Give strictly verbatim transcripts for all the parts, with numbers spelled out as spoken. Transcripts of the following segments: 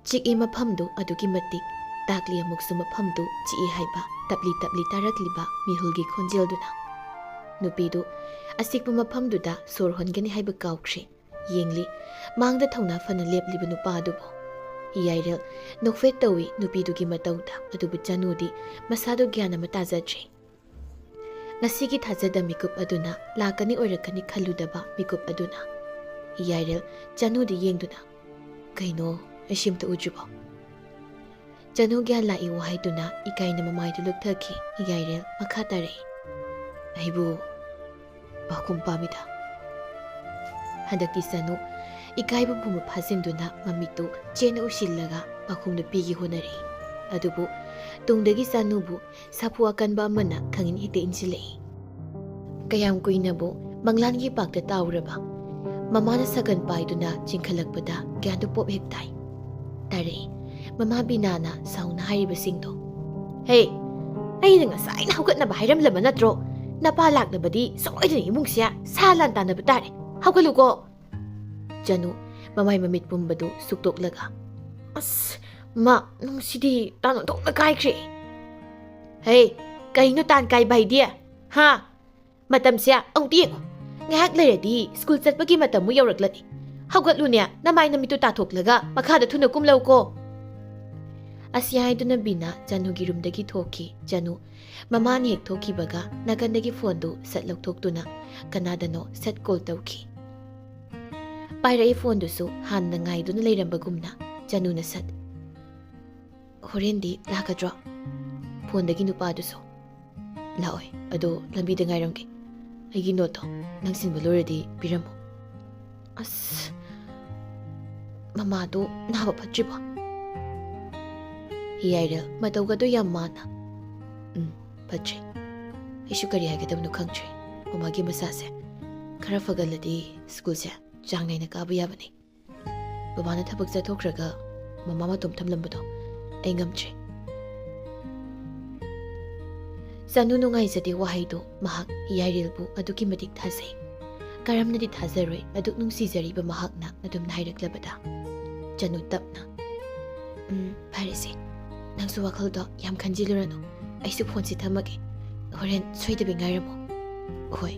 ꯆꯤꯛꯏ ꯃꯐꯝꯗꯨ ꯑꯗꯨꯛꯀꯤ ꯃꯇꯤꯛ, ꯇꯥꯛꯂꯤ ꯑꯃꯨꯛꯁꯨ ꯃꯐꯝꯗꯨ ꯆꯤꯛꯏ ꯍꯥꯏꯕ ꯇꯞꯂꯤ ꯇꯞꯂꯤ ꯇꯥꯔꯛꯂꯤꯕ ꯃꯤꯍꯨꯜꯒꯤ ꯈꯣꯟꯖꯦꯜꯗꯨꯅ꯫ ꯅꯨꯄꯤꯗꯨ ꯑꯆꯤꯛꯄ ꯃꯐꯝꯗꯨꯗ ꯁꯣꯔ ꯍꯣꯟꯒꯅꯤ ꯍꯥꯏꯕ ꯀꯥꯎꯈ꯭ꯔꯦ꯫ ꯌꯦꯡꯂꯤ, ꯃꯥꯡꯗ ꯊꯧꯅꯥ ꯐꯅ ꯂꯦꯞꯂꯤꯕ ꯅꯨꯄꯥ ꯑꯗꯨꯕꯨ꯫ ꯌꯥꯏꯔꯦꯜ ꯅꯣꯛꯐꯦꯠ ꯇꯧꯏ ꯅꯨꯄꯤꯗꯨꯒꯤ ꯃꯇꯧꯗ, ꯑꯗꯨꯕꯨ ꯆꯅꯨꯗꯤ ꯃꯁꯥꯗꯨ ꯒ꯭ꯌꯥꯟ ꯑꯃ ꯇꯥꯖꯗ꯭ꯔꯦ꯫ ꯉꯁꯤꯒꯤ ꯊꯥꯖꯗ ꯃꯤꯀꯨꯞ ꯑꯗꯨꯅ ꯂꯥꯛꯀꯅꯤ ꯑꯣꯏꯔꯛꯀꯅꯤ ꯈꯜꯂꯨꯗꯕ ꯃꯤꯀꯨꯞ ꯑꯗꯨꯅ꯫ ꯌꯥꯏꯔꯦꯜ ꯆꯅꯨꯗꯤ ꯌꯦꯡꯗꯨꯅ, "ꯀꯩꯅꯣ, ꯑꯩꯁꯤ ꯑꯝꯇ ꯎꯗ꯭ꯔꯤꯕꯣ?" ꯆꯅꯨ ꯒ꯭ꯌꯥꯟ ꯂꯥꯛꯏ ꯋꯥꯍꯩꯗꯨꯅ ꯏꯀꯥꯏꯅ ꯃꯃꯥꯏꯗꯨ ꯂꯨꯞꯊꯈꯤ꯫ ꯌꯥꯏꯔꯦꯜ ꯃꯈꯥ ꯇꯥꯔꯛꯏ, "ꯑꯩꯕꯨ ꯄꯥꯈꯨꯝ ꯄꯥꯝꯃꯤꯗ꯫" ꯍꯟꯗꯛꯇꯤ ꯆꯅꯨ ꯏꯀꯥꯏꯕ ꯄꯨꯝꯕ ꯐꯥꯖꯤꯟꯗꯨꯅ ꯃꯃꯤꯠꯇꯨ ꯆꯦꯠꯅ ꯎꯏꯁꯤꯜꯂꯒ ꯄꯥꯈꯨꯝꯗꯨ ꯄꯤꯒꯦ ꯍꯣꯠꯅꯔꯛꯏ꯫ ꯑꯗꯨꯕꯨ ꯇꯨꯡꯗꯒꯤ ꯆꯅꯨꯕꯨ ꯁꯥꯐꯨ ꯑꯀꯟꯕ ꯑꯃꯅ ꯈꯪꯏꯟ ꯍꯦꯛꯇ ꯏꯟꯁꯤꯜꯂꯛꯏ꯫ ꯀꯌꯥꯝ ꯀꯨꯏꯅꯕꯨ ꯃꯪꯂꯥꯟꯒꯤ ꯄꯥꯛꯇ ꯇꯥꯎꯔꯕ? ꯃꯃꯥꯅ ꯁꯥꯒꯟ ꯄꯥꯏꯗꯨꯅ ꯆꯤꯡꯈꯠꯂꯛꯄꯗ ꯒ꯭ꯌꯥꯟꯗꯨ ꯄꯣꯞ ꯍꯦꯛ ꯇꯥꯏ꯫ ꯇꯥꯔꯛꯏ ꯃꯃꯥ ꯕꯤꯅꯥꯅ ꯁꯥꯎꯅ ꯍꯥꯏꯔꯤꯕꯁꯤꯡꯗꯣ꯫ "ꯍꯦ, ꯑꯩꯅ ꯉꯁꯥꯏꯅ ꯍꯧꯒꯠꯅꯕ ꯍꯥꯏꯔꯝꯂꯕ ꯅꯠꯇ꯭ꯔꯣ? ꯅꯄꯥ ꯂꯥꯛꯂꯕꯗꯤ ꯁꯣꯏꯗꯅ ꯏꯃꯨꯡꯁꯦ ꯁꯥ ꯂꯥꯟ ꯇꯥꯟꯅꯕ ꯇꯥꯔꯦ꯫ ꯍꯧꯒꯠꯂꯨꯀꯣ!" ꯆꯅꯨ ꯃꯃꯥꯏ ꯃꯃꯤꯠ ꯄꯨꯝꯕꯗꯨ ꯁꯨꯛꯇꯣꯛꯂꯒ, "ꯑꯁ, ꯃꯥ, ꯅꯨꯡꯁꯤꯗꯤ ꯇꯥꯟ ꯑꯣꯟꯊꯣꯛꯅ ꯀꯥꯏꯈ꯭ꯔꯦ!" "ꯍꯦ, ꯀꯩꯅꯣ ꯇꯥꯟ ꯀꯥꯏꯕ ꯍꯥꯏꯗꯤ? ꯍꯥ? ꯃꯇꯝꯁꯦ ꯑꯃꯨꯛꯇ ꯌꯦꯡꯉꯨ꯫ ꯉꯥꯏꯍꯥꯛ ꯂꯩꯔꯗꯤ ꯁ꯭ꯀꯨꯜ ꯆꯠꯄꯒꯤ ꯃꯇꯝ ꯑꯃꯨꯛ ꯌꯧꯔꯛꯂꯅꯤ꯫ ꯍꯧꯒꯠꯂꯨꯅꯦ, ꯅꯃꯥꯏ ꯅꯃꯤꯠꯇꯨ ꯇꯥꯊꯣꯛꯂꯒ ꯃꯈꯥꯗ ꯊꯨꯅ ꯀꯨꯝꯂꯛꯎꯀꯣ!" ꯑꯁꯤ ꯍꯥꯏꯗꯨꯅ ꯕꯤꯅꯥ ꯆꯅꯨꯒꯤ ꯔꯨꯝꯗꯒꯤ ꯊꯣꯛꯈꯤ꯫ ꯆꯅꯨ ꯃꯃꯥꯅ ꯍꯦꯛ ꯊꯣꯛꯈꯤꯕꯒ ꯅꯥꯀꯟꯗꯒꯤ ꯐꯣꯟꯗꯨ ꯁꯠ ꯂꯧꯊꯣꯛꯇꯨꯅ ꯀꯅꯥꯗꯅꯣ ꯁꯠ ꯀꯣꯜ ꯇꯧꯈꯤ꯫ ꯄꯥꯏꯔꯛꯏ ꯐꯣꯟꯗꯨꯁꯨ ꯍꯥꯟꯅ ꯉꯥꯏꯗꯨꯅ ꯂꯩꯔꯝꯕꯒꯨꯝꯅ꯫ ꯆꯅꯨꯅ ꯁꯠ, "ꯍꯣꯔꯦꯟꯗꯤ ꯂꯥꯛꯀꯗ꯭ꯔꯣ?" ꯐꯣꯟꯗꯒꯤ ꯅꯨꯄꯥꯗꯨꯁꯨ, "ꯂꯥꯛꯑꯣꯏ, ꯑꯗꯣ ꯂꯝꯕꯤꯗ ꯉꯥꯏꯔꯝꯒꯦ꯫ ꯑꯩꯒꯤ ꯅꯣꯠꯇꯣ ꯅꯪ ꯁꯤꯟꯕ ꯂꯣꯏꯔꯗꯤ ꯄꯤꯔꯝꯃꯣ꯫" "ꯑꯁ, ꯃꯃꯥꯗꯣ ꯅꯥꯕ ꯐꯠꯇ꯭ꯔꯤꯕꯣ?" ꯌꯥꯏꯔꯦꯜ ꯃꯇꯧꯒꯗꯣ ꯌꯥꯝ ꯃꯥꯟꯅ, "ꯎꯝ, ꯐꯠꯇ꯭ꯔꯤ꯫ ꯑꯩꯁꯨ ꯀꯔꯤ ꯍꯥꯏꯒꯗꯕꯅꯣ ꯈꯪꯗ꯭ꯔꯦ꯫ ꯃꯃꯥꯒꯤ ꯃꯁꯥꯁꯦ ꯈꯔ ꯐꯒꯠꯂꯗꯤ ꯁ꯭ꯀꯨꯜꯁꯦ ꯆꯥꯡ ꯅꯥꯏꯅ ꯀꯥꯕ ꯌꯥꯕꯅꯤ꯫ ꯕꯕꯥꯅ ꯊꯕꯛ ꯆꯠꯊꯣꯛꯈ꯭ꯔꯒ ꯃꯃꯥ ꯃꯇꯣꯝ ꯊꯝꯂꯝꯕꯗꯣ ꯑꯩ ꯉꯝꯗ꯭ꯔꯦ꯫" ꯆꯅꯨ ꯅꯨꯡꯉꯥꯏꯖꯗꯦ ꯋꯥꯍꯩꯗꯣ꯫ ꯃꯍꯥꯛ ꯌꯥꯏꯔꯦꯜꯕꯨ ꯑꯗꯨꯛꯀꯤ ꯃꯇꯤꯛ ꯊꯥꯖꯩ꯫ ꯀꯔꯝꯅꯗꯤ ꯊꯥꯖꯔꯣꯏ, ꯑꯗꯨꯛ ꯅꯨꯡꯁꯤꯖꯔꯤꯕ ꯃꯍꯥꯛꯅ ꯑꯗꯨꯝꯅ ꯍꯥꯏꯔꯛꯂꯕꯗ? ꯆꯅꯨ ꯇꯞꯅ, ꯎꯝ, ꯐꯔꯦꯁꯦ꯫ ꯅꯪꯁꯨ ꯋꯥꯈꯜꯗꯣ ꯌꯥꯝ ꯈꯟꯖꯤꯜꯂꯨꯔꯅꯨ꯫ ꯑꯩꯁꯨ ꯐꯣꯟꯁꯦ ꯊꯝꯃꯒꯦ꯫ ꯍꯣꯔꯦꯟ ꯁꯣꯏꯗꯕꯤ ꯉꯥꯏꯔꯝꯃꯣ꯫ ꯍꯣꯏ꯫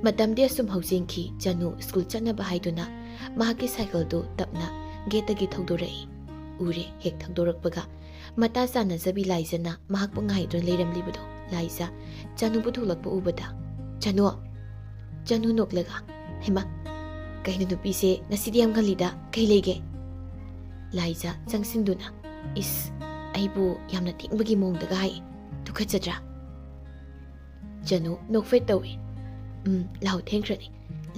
ꯃꯇꯝꯗꯤ ꯑꯁꯨꯝ ꯍꯧꯖꯤꯟꯈꯤ꯫ ꯆꯅꯨ ꯁ꯭ꯀꯨꯜ ꯆꯠꯅꯕ ꯍꯥꯏꯗꯨꯅ ꯃꯍꯥꯛꯀꯤ ꯁꯥꯏꯀꯜꯗꯨ ꯇꯞꯅ ꯒꯦꯠꯇꯒꯤ ꯊꯧꯗꯣꯔꯛꯏ꯫ ꯎꯔꯦ, ꯍꯦꯛ ꯊꯧꯗꯣꯔꯛꯄꯒ ꯃꯇꯥ ꯆꯥꯅꯖꯕꯤ ꯂꯥꯏꯖꯅ ꯃꯍꯥꯛꯄꯨ ꯉꯥꯏꯗꯨꯅ ꯂꯩꯔꯝꯂꯤꯕꯗꯨ꯫ ꯂꯥꯏꯖ ꯆꯅꯨꯕꯨ ꯊꯣꯛꯂꯛꯄ ꯎꯕꯗ, "ꯆꯅꯨ!" ꯆꯅꯨ ꯅꯣꯛꯂꯒ, "ꯍꯩꯃꯥ, ꯀꯩꯅꯣ ꯅꯨꯄꯤꯁꯦ ꯉꯁꯤꯗꯤ ꯌꯥꯝ ꯉꯜꯂꯤꯗ, ꯀꯩ ꯂꯩꯒꯦ?" ꯂꯥꯏꯖ ꯆꯪꯁꯤꯟꯗꯨꯅ, "ꯏꯁ, ꯑꯩꯕꯨ ꯌꯥꯝꯅ ꯊꯦꯡꯕꯒꯤ ꯃꯑꯣꯡꯗꯒ ꯍꯥꯏ, ꯇꯨꯀꯠꯆꯗ꯭ꯔꯥ?" ꯆꯅꯨ ꯅꯣꯛꯐꯦꯠ ꯇꯧꯏ꯫ "ꯎꯝ, ꯂꯥꯛꯑꯣ, ꯊꯦꯡꯈ꯭ꯔꯅꯤ꯫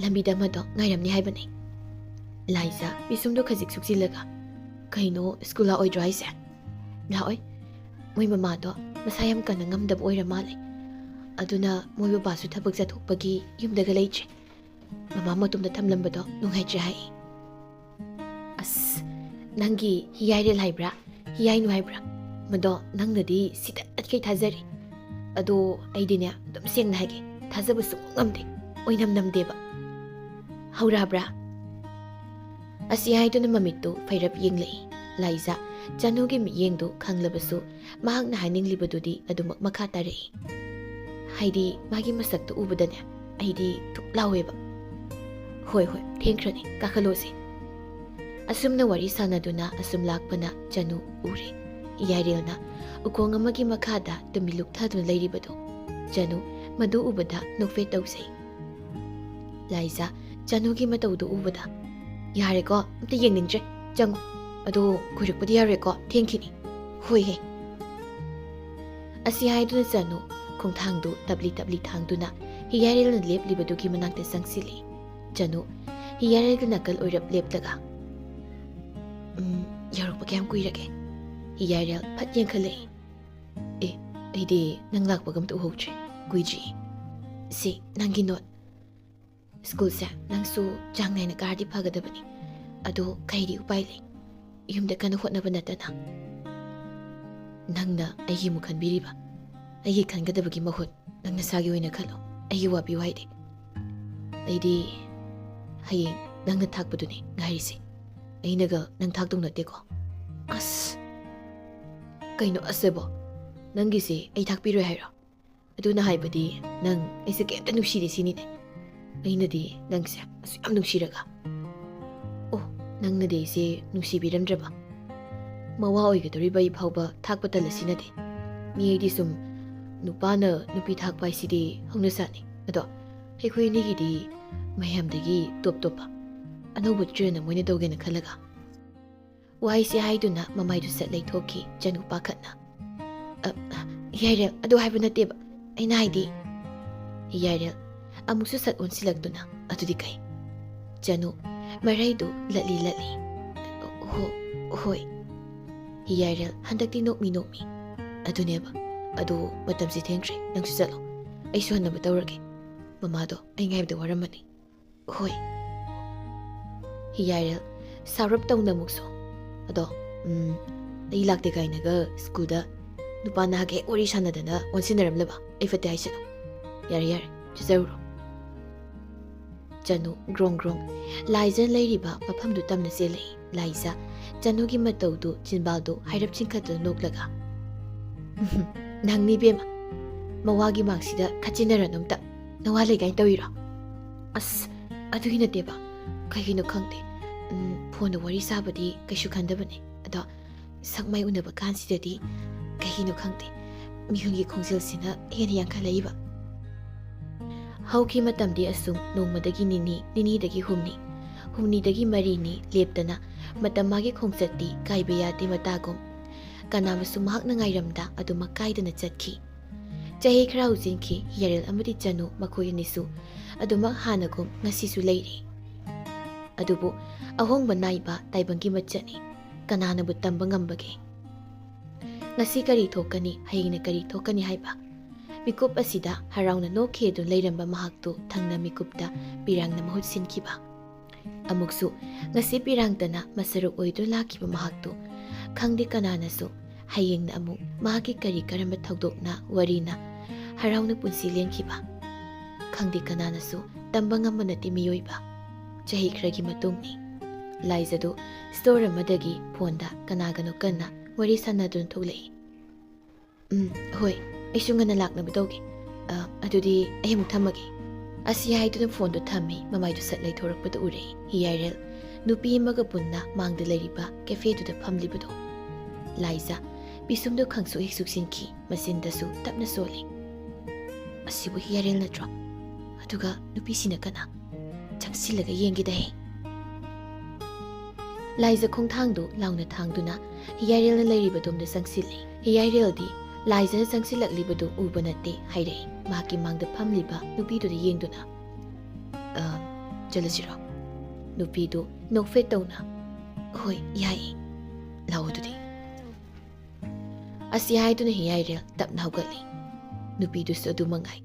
ꯂꯝꯕꯤꯗ ꯑꯃꯗꯣ ꯉꯥꯏꯔꯝꯅꯤ ꯍꯥꯏꯕꯅꯤ꯫" ꯂꯥꯏꯖ ꯄꯤꯁꯨꯝꯗꯣ ꯈꯖꯤꯛ ꯁꯨꯛꯆꯤꯜꯂꯒ, "ꯀꯩꯅꯣ, ꯁ꯭ꯀꯨꯜ ꯂꯥꯛꯑꯣꯏꯗ꯭ꯔꯣ ꯍꯥꯏꯁꯦ?" "ꯂꯥꯛꯑꯣꯏ꯫ ꯃꯣꯏ ꯃꯃꯥꯗꯣ ꯃꯁꯥ ꯌꯥꯝ ꯀꯟꯅ ꯉꯝꯗꯕ ꯑꯣꯏꯔ ꯃꯥꯜꯂꯦ꯫ ꯑꯗꯨꯅ ꯃꯣꯏ ꯕꯕꯥꯁꯨ ꯊꯕꯛ ꯆꯠꯊꯣꯛꯄꯒꯤ ꯌꯨꯝꯗꯒ ꯂꯩꯇ꯭ꯔꯦ꯫ ꯃꯃꯥ ꯃꯇꯣꯝꯗ ꯊꯝꯂꯝꯕꯗꯣ ꯅꯨꯡꯉꯥꯏꯇ꯭ꯔꯦ ꯍꯥꯏ꯫" "ꯑꯁ, ꯅꯪꯒꯤ ꯍꯤꯌꯥꯏꯔꯦꯜ ꯍꯥꯏꯕ꯭ꯔꯥ, ꯍꯤꯌꯥꯏꯅꯨ ꯍꯥꯏꯕ꯭ꯔꯥ? ꯃꯗꯣ ꯅꯪꯅꯗꯤ ꯁꯤꯗ ꯇꯠꯈꯩ ꯊꯥꯖꯔꯤ꯫ ꯑꯗꯣ ꯑꯩꯗꯤꯅꯦ, ꯑꯗꯨꯝ ꯁꯦꯡꯅ ꯍꯥꯏꯒꯦ, ꯊꯥꯖꯕ ꯁꯨꯡꯉꯝ ꯉꯝꯗꯦ, ꯑꯣꯏꯅꯝ ꯅꯝꯗꯦꯕ꯫" "ꯍꯧꯔꯛꯑꯕ꯭ꯔꯥ?" ꯑꯁꯤ ꯍꯥꯏꯗꯨꯅ ꯃꯃꯤꯠꯇꯨ ꯐꯩꯔꯞ ꯌꯦꯡꯂꯛꯏ꯫ ꯂꯥꯏꯖ ꯆꯅꯨꯒꯤ ꯃꯤꯠꯌꯦꯡꯗꯨ ꯈꯪꯂꯕꯁꯨ, ꯃꯍꯥꯛꯅ ꯍꯥꯏꯅꯤꯡꯂꯤꯕꯗꯨꯗꯤ ꯑꯗꯨꯃꯛ ꯃꯈꯥ ꯇꯥꯔꯛꯏ꯫ ꯍꯥꯏꯗꯤ, ꯃꯥꯒꯤ ꯃꯁꯛꯇꯨ ꯎꯕꯗꯅꯦ, ꯑꯩꯗꯤ ꯊꯨꯛ ꯂꯥꯎꯋꯦꯕ꯫ "ꯍꯣꯏ, ꯍꯣꯏ, ꯊꯦꯡꯈ꯭ꯔꯅꯤ, ꯀꯥꯈꯠꯂꯣꯁꯦ꯫" ꯑꯁꯨꯝꯅ ꯋꯥꯔꯤ ꯁꯥꯟꯅꯗꯨꯅ ꯑꯁꯨꯝ ꯂꯥꯛꯄꯅ ꯆꯅꯨ ꯎꯔꯦ꯫ ꯌꯥꯏꯔꯦꯜꯅ ꯎꯈꯣꯡ ꯑꯃꯒꯤ ꯃꯈꯥꯗ ꯇꯨꯃꯤꯟ ꯂꯨꯞꯊꯗꯨꯅ ꯂꯩꯔꯤꯕꯗꯨ꯫ ꯆꯅꯨ ꯃꯗꯨ ꯎꯕꯗ ꯅꯣꯛꯐꯦꯠ ꯇꯧꯖꯩ꯫ ꯂꯥꯏꯖ ꯆꯅꯨꯒꯤ ꯃꯇꯧꯗꯨ ꯎꯕꯗ, "ꯌꯥꯔꯦꯀꯣ, ꯑꯝꯇ ꯌꯦꯡꯅꯤꯡꯗ꯭ꯔꯦ, ꯆꯪꯉꯣ꯫ ꯑꯗꯣ ꯀꯨꯏꯔꯛꯄꯗꯤ ꯌꯥꯔꯣꯏꯀꯣ, ꯊꯦꯡꯈꯤꯅꯤ꯫" "ꯍꯣꯏꯍꯦ꯫" ꯑꯁꯤ ꯍꯥꯏꯗꯨꯅ ꯆꯅꯨ ꯈꯣꯡꯊꯥꯡꯗꯨ ꯇꯞꯂꯤ ꯇꯞꯂꯤ ꯊꯥꯡꯗꯨꯅ ꯍꯤꯌꯥꯏꯔꯦꯜꯅ ꯂꯦꯞꯂꯤꯕꯗꯨꯒꯤ ꯃꯅꯥꯛꯇ ꯆꯪꯁꯤꯜꯂꯤ꯫ ꯆꯅꯨ ꯍꯤꯌꯥꯏꯔꯦꯜꯒꯤ ꯅꯥꯀꯜ ꯑꯣꯏꯔꯞ ꯂꯦꯞꯂꯒ, "ꯎꯝ, ꯌꯧꯔꯛꯄ ꯀꯌꯥꯝ ꯀꯨꯏꯔꯒꯦ?" ꯍꯤꯌꯥꯏꯔꯦꯜ ꯐꯠ ꯌꯦꯡꯈꯠꯂꯛꯏ꯫ "ꯑꯦ, ꯑꯩꯗꯤ ꯅꯪ ꯂꯥꯛꯄꯒ ꯑꯝꯇ ꯎꯍꯧꯗ꯭ꯔꯦ꯫ ꯀꯨꯏꯗ꯭ꯔꯤ꯫ ꯁꯤ ꯅꯪꯒꯤ ꯅꯣꯠ꯫ ꯁ꯭ꯀꯨꯜꯁꯦ ꯅꯪꯁꯨ ꯆꯥꯡ ꯅꯥꯏꯅ ꯀꯥꯔꯗꯤ ꯐꯒꯗꯕꯅꯤ꯫ ꯑꯗꯣ ꯀꯩꯗꯤ ꯎꯄꯥꯏ ꯂꯩ? ꯌꯨꯝꯗ ꯀꯟꯅ ꯍꯣꯠꯅꯕ ꯅꯠꯇꯅ꯫" "ꯅꯪꯅ ꯑꯩꯒꯤ ꯑꯃꯨꯛ ꯈꯟꯕꯤꯔꯤꯕ? ꯑꯩꯒꯤ ꯈꯟꯒꯗꯕꯒꯤ ꯃꯍꯨꯠ ꯅꯪ ꯅꯁꯥꯒꯤ ꯑꯣꯏꯅ ꯈꯜꯂꯣ꯫ ꯑꯩꯒꯤ ꯋꯥꯕꯤꯌꯨ ꯍꯥꯏꯗꯦ꯫ ꯑꯩꯗꯤ ꯍꯌꯦꯡ ꯅꯪꯅ ꯊꯥꯛꯄꯗꯨꯅꯤ ꯉꯥꯏꯔꯤꯁꯦ꯫" ꯑꯩꯅꯒ ꯅꯪ ꯊꯥꯛꯇꯧ ꯅꯠꯇꯦꯀꯣ꯫ ꯑꯁ, ꯀꯩꯅꯣ ꯑꯁꯦꯕꯣ? ꯅꯪꯒꯤꯁꯦ ꯑꯩ ꯊꯥꯛꯄꯤꯔꯣꯏ ꯍꯥꯏꯔꯣ? ꯑꯗꯨꯅ ꯍꯥꯏꯕꯗꯤ ꯅꯪ ꯑꯩꯁꯦ ꯀꯩꯝꯇ ꯅꯨꯡꯁꯤꯗꯦ ꯁꯤꯅꯤꯅꯦ꯫ ꯑꯩꯅꯗꯤ ꯅꯪꯁꯦ ꯑꯁꯨꯛ ꯌꯥꯝ ꯅꯨꯡꯁꯤꯔꯒ꯫ ꯑꯣ, ꯅꯪꯅꯗꯤ ꯑꯩꯁꯦ ꯅꯨꯡꯁꯤꯕꯤꯔꯝꯗ꯭ꯔꯕ? ꯃꯋꯥ ꯑꯣꯏꯒꯗꯧꯔꯤꯕ ꯑꯩ ꯐꯥꯎꯕ ꯊꯥꯛꯄ ꯇꯜꯂꯁꯤ ꯅꯠꯇꯦ꯫ ꯃꯤ ꯑꯩꯗꯤ ꯁꯨꯝ ꯅꯨꯄꯥꯅ ꯅꯨꯄꯤ ꯊꯥꯛꯄ ꯍꯥꯏꯁꯤꯗꯤ ꯍꯧꯅꯁꯥꯅꯤ꯫ ꯑꯗꯣ ꯑꯩꯈꯣꯏ ꯑꯅꯤꯒꯤꯗꯤ ꯃꯌꯥꯝꯗꯒꯤ ꯇꯣꯞ ꯇꯣꯞꯄ ꯑꯅꯧꯕ ꯇ꯭ꯔꯦꯟ ꯑꯃ ꯑꯣꯏꯅ ꯇꯧꯒꯦꯅ ꯈꯜꯂꯒ꯫ ꯋꯥꯍꯩꯁꯦ ꯍꯥꯏꯗꯨꯅ ꯃꯃꯥꯏꯗꯨ ꯁꯠ ꯂꯩꯊꯣꯛꯈꯤ ꯆꯅꯨ ꯄꯥꯈꯠꯅ꯫ "ꯑ, ꯌꯥꯏꯔꯦꯜ, ꯑꯗꯨ ꯍꯥꯏꯕ ꯅꯠꯇꯦꯕ꯫ ꯑꯩꯅ ꯍꯥꯏꯗꯤ"꯫ ꯌꯥꯏꯔꯦꯜ ꯑꯃꯨꯛꯁꯨ ꯁꯠ ꯑꯣꯟꯁꯤꯜꯂꯛꯇꯨꯅ, "ꯑꯗꯨꯗꯤ ꯀꯩ?" ꯆꯅꯨ ꯃꯔꯩꯗꯨ ꯂꯠꯂꯤ ꯂꯠꯂꯤ꯫ "ꯍꯣ-, ꯍꯣꯏ"꯫ ꯌꯥꯏꯔꯦꯜ ꯍꯟꯗꯛꯇꯤ ꯅꯣꯛꯃꯤ ꯅꯣꯛꯃꯤ꯫ "ꯑꯗꯨꯅꯦꯕ꯫ ꯑꯗꯨ ꯃꯇꯝꯁꯦ ꯊꯦꯡꯈ꯭ꯔꯦ, ꯅꯪꯁꯨ ꯆꯠꯂꯣ꯫ ꯑꯩꯁꯨ ꯍꯟꯅꯕ ꯇꯧꯔꯒꯦ꯫ ꯃꯃꯥꯗꯣ ꯑꯩ ꯉꯥꯏꯕꯗ ꯋꯥꯔꯝꯃꯅꯤ"꯫ "ꯍꯣꯏ"꯫ ꯌꯥꯏꯔꯦꯜ ꯁꯥꯎꯔꯞ ꯇꯧꯅ ꯑꯃꯨꯛꯁꯨ꯫ "ꯑꯗꯣ, ꯎꯝ, ꯑꯩ ꯂꯥꯛꯇꯦ ꯀꯥꯏꯅꯒ ꯁ꯭ꯀꯨꯜꯗ ꯅꯨꯄꯥ ꯅꯍꯥꯒ ꯍꯦꯛ ꯋꯥꯔꯤ ꯁꯥꯟꯅꯗꯅ ꯑꯣꯟꯁꯤꯟꯅꯔꯝꯂꯕ? ꯑꯩ ꯐꯠꯇꯦ ꯍꯥꯏꯁꯤꯅ꯫ ꯌꯥꯔꯦ, ꯌꯥꯔꯦ, ꯆꯠꯆꯔꯨꯔꯣ"꯫ ꯆꯅꯨ ꯒ꯭ꯔꯣꯡ ꯒ꯭ꯔꯣꯡ ꯂꯥꯏꯖ ꯂꯩꯔꯤꯕ ꯃꯐꯝꯗꯨ ꯇꯝꯅ ꯆꯦꯜꯂꯛꯏ꯫ ꯂꯥꯏꯖ ꯆꯅꯨꯒꯤ ꯃꯇꯧꯗꯨ ꯆꯤꯟꯕꯥꯜꯗꯨ ꯍꯥꯏꯔꯞ ꯆꯤꯡꯈꯠꯇꯨꯅ ꯅꯣꯛꯂꯒ, "ꯅꯪꯅꯤ ꯏꯕꯦꯝꯃ, ꯃꯋꯥꯒꯤ ꯃꯥꯡꯁꯤꯗ ꯈꯠꯆꯤꯟꯅꯔꯅꯨ ꯑꯝꯇ꯫ ꯅꯋꯥ ꯂꯩ ꯀꯥꯏꯅ ꯇꯧꯔꯤꯔꯣ?" "ꯑꯁ, ꯑꯗꯨꯒꯤ ꯅꯠꯇꯦꯕ꯫ ꯀꯩꯒꯤꯅꯣ ꯈꯪꯗꯦ꯫ ꯎꯝ, ꯐꯣꯟꯗ ꯋꯥꯔꯤ ꯁꯥꯕꯗꯤ ꯀꯩꯁꯨ ꯈꯟꯗꯕꯅꯦ꯫ ꯑꯗꯣ ꯁꯛ ꯃꯥꯏ ꯎꯅꯕ ꯀꯥꯟꯁꯤꯗꯗꯤ ꯀꯩꯒꯤꯅꯣ ꯈꯪꯗꯦ, ꯃꯤꯍꯨꯟꯒꯤ ꯈꯣꯡꯖꯦꯜꯁꯤꯅ ꯍꯦꯟꯅ ꯌꯥꯡꯈꯠꯂꯛꯏꯕ"꯫ ꯍꯧꯈꯤ ꯃꯇꯝꯗꯤ ꯑꯁꯨꯝ ꯅꯣꯡꯃꯗꯒꯤ ꯅꯤꯅꯤ, ꯅꯤꯅꯤꯗꯒꯤ ꯍꯨꯝꯅꯤ, ꯍꯨꯝꯅꯤꯗꯒꯤ ꯃꯔꯤꯅꯤ ꯂꯦꯞꯇꯅ ꯃꯇꯝ ꯃꯥꯒꯤ ꯈꯣꯡꯆꯠꯇꯤ ꯀꯥꯏꯕ ꯌꯥꯗꯦ ꯃꯇꯥꯒꯨꯝ꯫ ꯀꯅꯥꯕꯨꯁꯨ ꯃꯍꯥꯛꯅ ꯉꯥꯏꯔꯝꯗ ꯑꯗꯨꯃꯛ ꯀꯥꯏꯗꯅ ꯆꯠꯈꯤ꯫ ꯆꯍꯤ ꯈꯔ ꯍꯧꯖꯤꯟꯈꯤ꯫ ꯌꯥꯏꯔꯦꯜ ꯑꯃꯗꯤ ꯆꯅꯨ ꯃꯈꯣꯏ ꯑꯅꯤꯁꯨ ꯑꯗꯨꯃꯛ ꯍꯥꯟꯅꯒꯨꯝ ꯉꯁꯤꯁꯨ ꯂꯩꯔꯤ꯫ ꯑꯗꯨꯕꯨ ꯑꯍꯣꯡꯕ ꯅꯥꯏꯕ ꯇꯥꯏꯕꯪꯒꯤ ꯃꯆꯠꯅꯤ꯫ ꯀꯅꯥꯅꯕꯨ ꯇꯝꯕ ꯉꯝꯕꯒꯦ? ꯉꯁꯤ ꯀꯔꯤ ꯊꯣꯛꯀꯅꯤ, ꯍꯌꯦꯡꯅ ꯀꯔꯤ ꯊꯣꯛꯀꯅꯤ ꯍꯥꯏꯕ? ꯃꯤꯀꯨꯞ ꯑꯁꯤꯗ ꯍꯔꯥꯎꯅ ꯅꯣꯛꯈꯤ ꯑꯗꯨꯅ ꯂꯩꯔꯝꯕ ꯃꯍꯥꯛꯇꯨ ꯊꯪꯅ ꯃꯤꯀꯨꯞꯇ ꯄꯤꯔꯥꯡꯅ ꯃꯍꯨꯠ ꯁꯤꯟꯈꯤꯕ꯫ ꯑꯃꯨꯛꯁꯨ ꯉꯁꯤ ꯄꯤꯔꯥꯡꯇꯅ ꯃꯁꯔꯨꯛ ꯑꯣꯏꯗꯨꯅ ꯂꯥꯛꯈꯤꯕ ꯃꯍꯥꯛꯇꯨ ꯈꯪꯗꯦ ꯀꯅꯥꯅꯁꯨ ꯍꯌꯦꯡꯅ ꯑꯃꯨꯛ ꯃꯍꯥꯛꯀꯤ ꯀꯔꯤ ꯀꯔꯝꯕ ꯊꯧꯗꯣꯛꯅ ꯋꯥꯔꯤꯅ ꯍꯔꯥꯎꯅ ꯄꯨꯟꯁꯤ ꯂꯦꯟꯈꯤꯕ꯫ ꯈꯪꯗꯦ ꯀꯅꯥꯅꯁꯨ ꯇꯝꯕ ꯉꯝꯕ ꯅꯠꯇꯦ ꯃꯤꯑꯣꯏꯕ꯫ ꯆꯍꯤ ꯈꯔꯒꯤ ꯃꯇꯨꯡꯅꯤ꯫ ꯂꯥꯏꯖꯗꯨ ꯁ꯭ꯇꯣꯔ ꯑꯃꯗꯒꯤ ꯐꯣꯟꯗ ꯀꯅꯥꯒꯅꯣ ꯀꯟꯅ ꯋꯥꯔꯤ ꯁꯥꯟꯅꯗꯨꯅ ꯊꯣꯛꯂꯛꯏ꯫ "ꯎꯝ, ꯍꯣꯏ, ꯑꯩꯁꯨ ꯉꯟꯅ ꯂꯥꯛꯅꯕ ꯇꯧꯒꯦ꯫ ꯑ, ꯑꯗꯨꯗꯤ ꯑꯩ ꯑꯃꯨꯛ ꯊꯝꯃꯒꯦ"꯫ ꯑꯁꯤ ꯍꯥꯏꯗꯨꯅ ꯐꯣꯟꯗꯨ ꯊꯝꯃꯤ, ꯃꯃꯥꯏꯗꯨ ꯁꯠ ꯂꯩꯊꯣꯔꯛꯄꯗꯨ ꯎꯔꯦ ꯍꯤꯌꯥꯏꯔꯦꯜ꯫ ꯅꯨꯄꯤ ꯑꯃꯒ ꯄꯨꯟꯅ ꯃꯥꯡꯗ ꯂꯩꯔꯤꯕ ꯀꯦꯐꯦꯗꯨꯗ ꯐꯝꯂꯤꯕꯗꯣ꯫ ꯂꯥꯏꯖ, ꯄꯤꯁꯨꯝꯗꯨ ꯈꯪꯁꯨꯛ ꯍꯦꯛ ꯁꯨꯛꯁꯤꯟꯈꯤ, ꯃꯆꯤꯟꯗꯁꯨ ꯇꯞꯅ ꯁꯣꯜꯂꯤ꯫ "ꯑꯁꯤꯕꯨ ꯍꯤꯌꯥꯏꯔꯦꯜ ꯅꯠꯇ꯭ꯔꯣ? ꯑꯗꯨꯒ ꯅꯨꯄꯤꯁꯤꯅ ꯀꯅꯥ? ꯆꯪꯁꯤꯜꯂꯒ ꯌꯦꯡꯒꯦꯗꯍꯦ"꯫ ꯂꯥꯏꯖ ꯈꯣꯡꯊꯥꯡꯗꯨ ꯂꯥꯎꯅ ꯊꯥꯡꯗꯨꯅ ꯍꯤꯌꯥꯏꯔꯦꯜꯅ ꯂꯩꯔꯤꯕꯗꯣꯝꯗ ꯆꯪꯁꯤꯜꯂꯤ꯫ ꯍꯤꯌꯥꯏꯔꯦꯜꯗꯤ ꯂꯥꯏꯖꯅ ꯆꯪꯁꯤꯜꯂꯛꯂꯤꯕꯗꯨ ꯎꯕ ꯅꯠꯇꯦ ꯍꯥꯏꯔꯛꯏ꯫ ꯃꯍꯥꯛꯀꯤ ꯃꯥꯡꯗ ꯐꯝꯂꯤꯕ ꯅꯨꯄꯤꯗꯨꯗ ꯌꯦꯡꯗꯨꯅ, "ꯑ, ꯆꯠꯂꯁꯤꯔꯣ?" ꯅꯨꯄꯤꯗꯨ ꯅꯣꯛꯐꯦꯠ ꯇꯧꯅ, "ꯍꯣꯏ, ꯌꯥꯏꯌꯦ꯫ ꯂꯥꯛꯑꯣ ꯑꯗꯨꯗꯤ"꯫ ꯑꯁꯤ ꯍꯥꯏꯗꯨꯅ ꯍꯤꯌꯥꯏꯔꯦꯜ ꯇꯞꯅ ꯍꯧꯒꯠꯂꯤ꯫ ꯅꯨꯄꯤꯗꯨꯁꯨ ꯑꯗꯨ ꯃꯉꯥꯏ꯫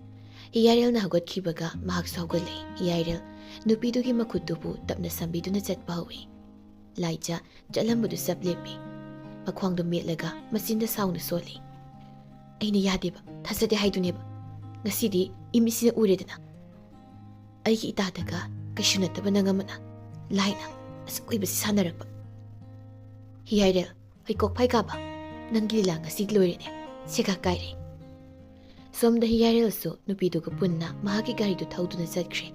ꯍꯤꯌꯥꯏꯔꯦꯜꯅ ꯍꯧꯒꯠꯈꯤꯕꯒ ꯃꯍꯥꯛꯁꯨ ꯍꯧꯒꯠꯂꯛꯏ꯫ ꯍꯤꯌꯥꯏꯔꯦꯜ ꯅꯨꯄꯤꯗꯨꯒꯤ ꯃꯈꯨꯠꯇꯨꯕꯨ ꯇꯞꯅ ꯁꯝꯕꯤꯗꯨꯅ ꯆꯠꯄ ꯍꯧꯏ꯫ ꯂꯥꯏꯖ ꯆꯠꯂꯝꯕꯗꯨ ꯆꯞ ꯂꯦꯞꯄꯤ꯫ ꯃꯈ꯭ꯋꯥꯡꯗꯣ ꯃꯦꯠꯂꯒ ꯃꯆꯤꯟꯗ ꯁꯥꯎꯅ ꯁꯣꯜꯂꯤ꯫ "ꯑꯩꯅ ꯌꯥꯗꯦꯕ, ꯊꯥꯖꯗꯦ ꯍꯥꯏꯗꯨꯅꯦꯕ꯫ ꯉꯁꯤꯗꯤ ꯏꯃꯤꯠꯁꯤꯅ ꯎꯔꯦꯗꯅ꯫ ꯑꯩꯒꯤ ꯏꯇꯥꯗꯒ ꯀꯩꯁꯨ ꯅꯠꯇꯕ ꯅꯪ ꯑꯃꯅ ꯂꯥꯏꯅ ꯑꯁꯨꯛ ꯀꯨꯏꯕꯁꯤ ꯁꯥꯟꯅꯔꯛꯄ꯫ ꯍꯤꯌꯥꯏꯔꯦꯜ, ꯍꯩꯀꯣꯛ ꯐꯥꯏꯀꯥꯕ, ꯅꯪꯒꯤ ꯂꯤꯂꯥ ꯉꯁꯤꯗꯤ ꯂꯣꯏꯔꯦꯅꯦ꯫ ꯁꯦꯒꯥ ꯀꯥꯏꯔꯦ"꯫ ꯁꯣꯝꯗ ꯍꯤꯌꯥꯏꯔꯦꯜꯁꯨ ꯅꯨꯄꯤꯗꯨꯒ ꯄꯨꯟꯅ ꯃꯍꯥꯛꯀꯤ ꯒꯥꯔꯤꯗꯨ ꯊꯧꯗꯨꯅ ꯆꯠꯈ꯭ꯔꯦ꯫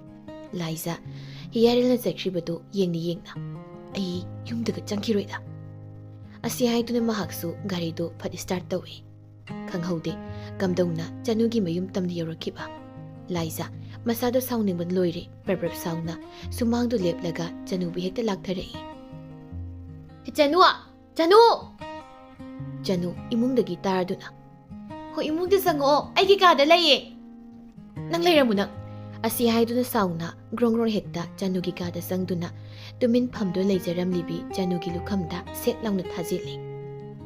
ꯂꯥꯏꯖ ꯍꯤꯌꯥꯏꯔꯦꯜꯅ ꯆꯠꯈ꯭ꯔꯤꯕꯗꯨ ꯌꯦꯡꯅ ꯌꯦꯡꯅ, "ꯑꯩ ꯌꯨꯝꯗꯒ ꯆꯪꯈꯤꯔꯣꯏꯗ"꯫ ꯑꯁꯤ ꯍꯥꯏꯗꯨꯅ ꯃꯍꯥꯛꯁꯨ ꯒꯥꯔꯤꯗꯨ ꯐꯠ ꯁ꯭ꯇꯥꯔꯠ ꯇꯧꯏ꯫ ꯈꯪꯍꯧꯗꯦ ꯀꯝꯗꯧꯅ ꯆꯅꯨꯒꯤ ꯃꯌꯨꯝ ꯇꯝꯅ ꯌꯧꯔꯛꯈꯤꯕ꯫ ꯂꯥꯏꯖ ꯃꯁꯥꯗ ꯁꯥꯎꯅꯤꯡꯕꯅ ꯂꯣꯏꯔꯦ꯫ ꯄ꯭ꯔꯞ ꯄ꯭ꯔꯞ ꯁꯥꯎꯅ ꯁꯨꯃꯥꯡꯗꯨ ꯂꯦꯞꯂꯒ ꯆꯅꯨꯕꯨ ꯍꯦꯛꯇ ꯂꯥꯛꯊꯔꯛꯏ꯫ "ꯆꯅꯨ! ꯆꯅꯨ!" ꯆꯅꯨ ꯏꯃꯨꯡꯗꯒꯤ ꯇꯥꯔꯗꯨꯅ, "ꯍꯣꯏ, ꯏꯃꯨꯡꯗ ꯆꯪꯉꯛꯑꯣ, ꯑꯩꯒꯤ ꯀꯥꯗ ꯂꯩꯌꯦ꯫ ꯅꯪ ꯂꯩꯔꯝꯃꯨ ꯅꯪ"꯫ ꯑꯁꯤ ꯍꯥꯏꯗꯨꯅ ꯁꯥꯎꯅ ꯒ꯭ꯔꯣꯡ ꯒ꯭ꯔꯣꯡ ꯍꯦꯛꯇ ꯆꯅꯨꯒꯤ ꯀꯥꯗ ꯆꯪꯗꯨꯅ ꯇꯨꯃꯤꯟ ꯐꯝꯗꯨꯅ ꯂꯩꯖꯔꯝꯂꯤꯕꯤ ꯆꯅꯨꯒꯤ ꯂꯨꯈꯝꯗ ꯁꯦꯠ ꯂꯥꯎꯅ ꯊꯥꯖꯤꯜꯂꯤ꯫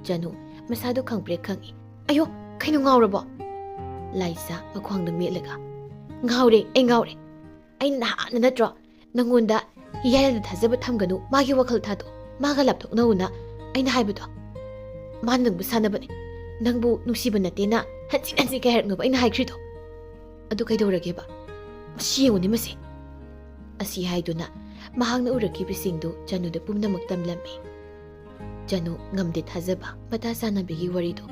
ꯆꯅꯨ ꯃꯁꯥꯗꯨ ꯈꯪꯄ꯭ꯔꯦꯛ ꯈꯪꯏ꯫ "ꯑꯌꯣ, ꯀꯩꯅꯣ, ꯉꯥꯎꯔꯕꯣ?" ꯂꯥꯏꯖ ꯃꯈ꯭ꯋꯥꯡꯗ ꯃꯦꯠꯂꯒ, "ꯉꯥꯎꯔꯦ, ꯑꯩ ꯉꯥꯎꯔꯦ꯫ ꯑꯩꯅ ꯅꯍꯥꯟꯅ ꯅꯠꯇ꯭ꯔꯣ ꯅꯪꯉꯣꯟꯗ ꯍꯤꯌꯥꯏꯔꯦꯜꯗ ꯊꯥꯖꯕ ꯊꯝꯒꯅꯨ, ꯃꯥꯒꯤ ꯋꯥꯈꯜ ꯊꯥꯗꯣꯛ, ꯃꯥꯒ ꯂꯥꯞꯊꯣꯛꯅꯧꯅ ꯑꯩꯅ ꯍꯥꯏꯕꯗꯣ? ꯃꯥꯅ ꯅꯪꯕꯨ ꯁꯥꯟꯅꯕꯅꯦ, ꯅꯪꯕꯨ ꯅꯨꯡꯁꯤꯕ ꯅꯠꯇꯦꯅ ꯍꯟꯖꯤꯟ ꯍꯟꯖꯤꯟ ꯀꯌꯥꯔꯛꯅꯣꯕ ꯑꯩꯅ ꯍꯥꯏꯈ꯭ꯔꯤꯗꯣ? ꯑꯗꯨ ꯀꯩꯗꯧꯔꯒꯦꯕ? ꯃꯁꯤ ꯌꯦꯡꯉꯨꯅꯦ ꯃꯁꯤ"꯫ ꯑꯁꯤ ꯍꯥꯏꯗꯨꯅ ꯃꯍꯥꯛꯅ ꯎꯔꯛꯈꯤꯕꯁꯤꯡꯗꯨ ꯆꯅꯨꯗ ꯄꯨꯝꯅꯃꯛ ꯇꯝꯂꯝꯃꯤ꯫ ꯆꯅꯨ ꯉꯝꯗꯦ ꯊꯥꯖꯕ ꯃꯇꯥ ꯆꯥꯅꯕꯤꯒꯤ ꯋꯥꯔꯤꯗꯣ꯫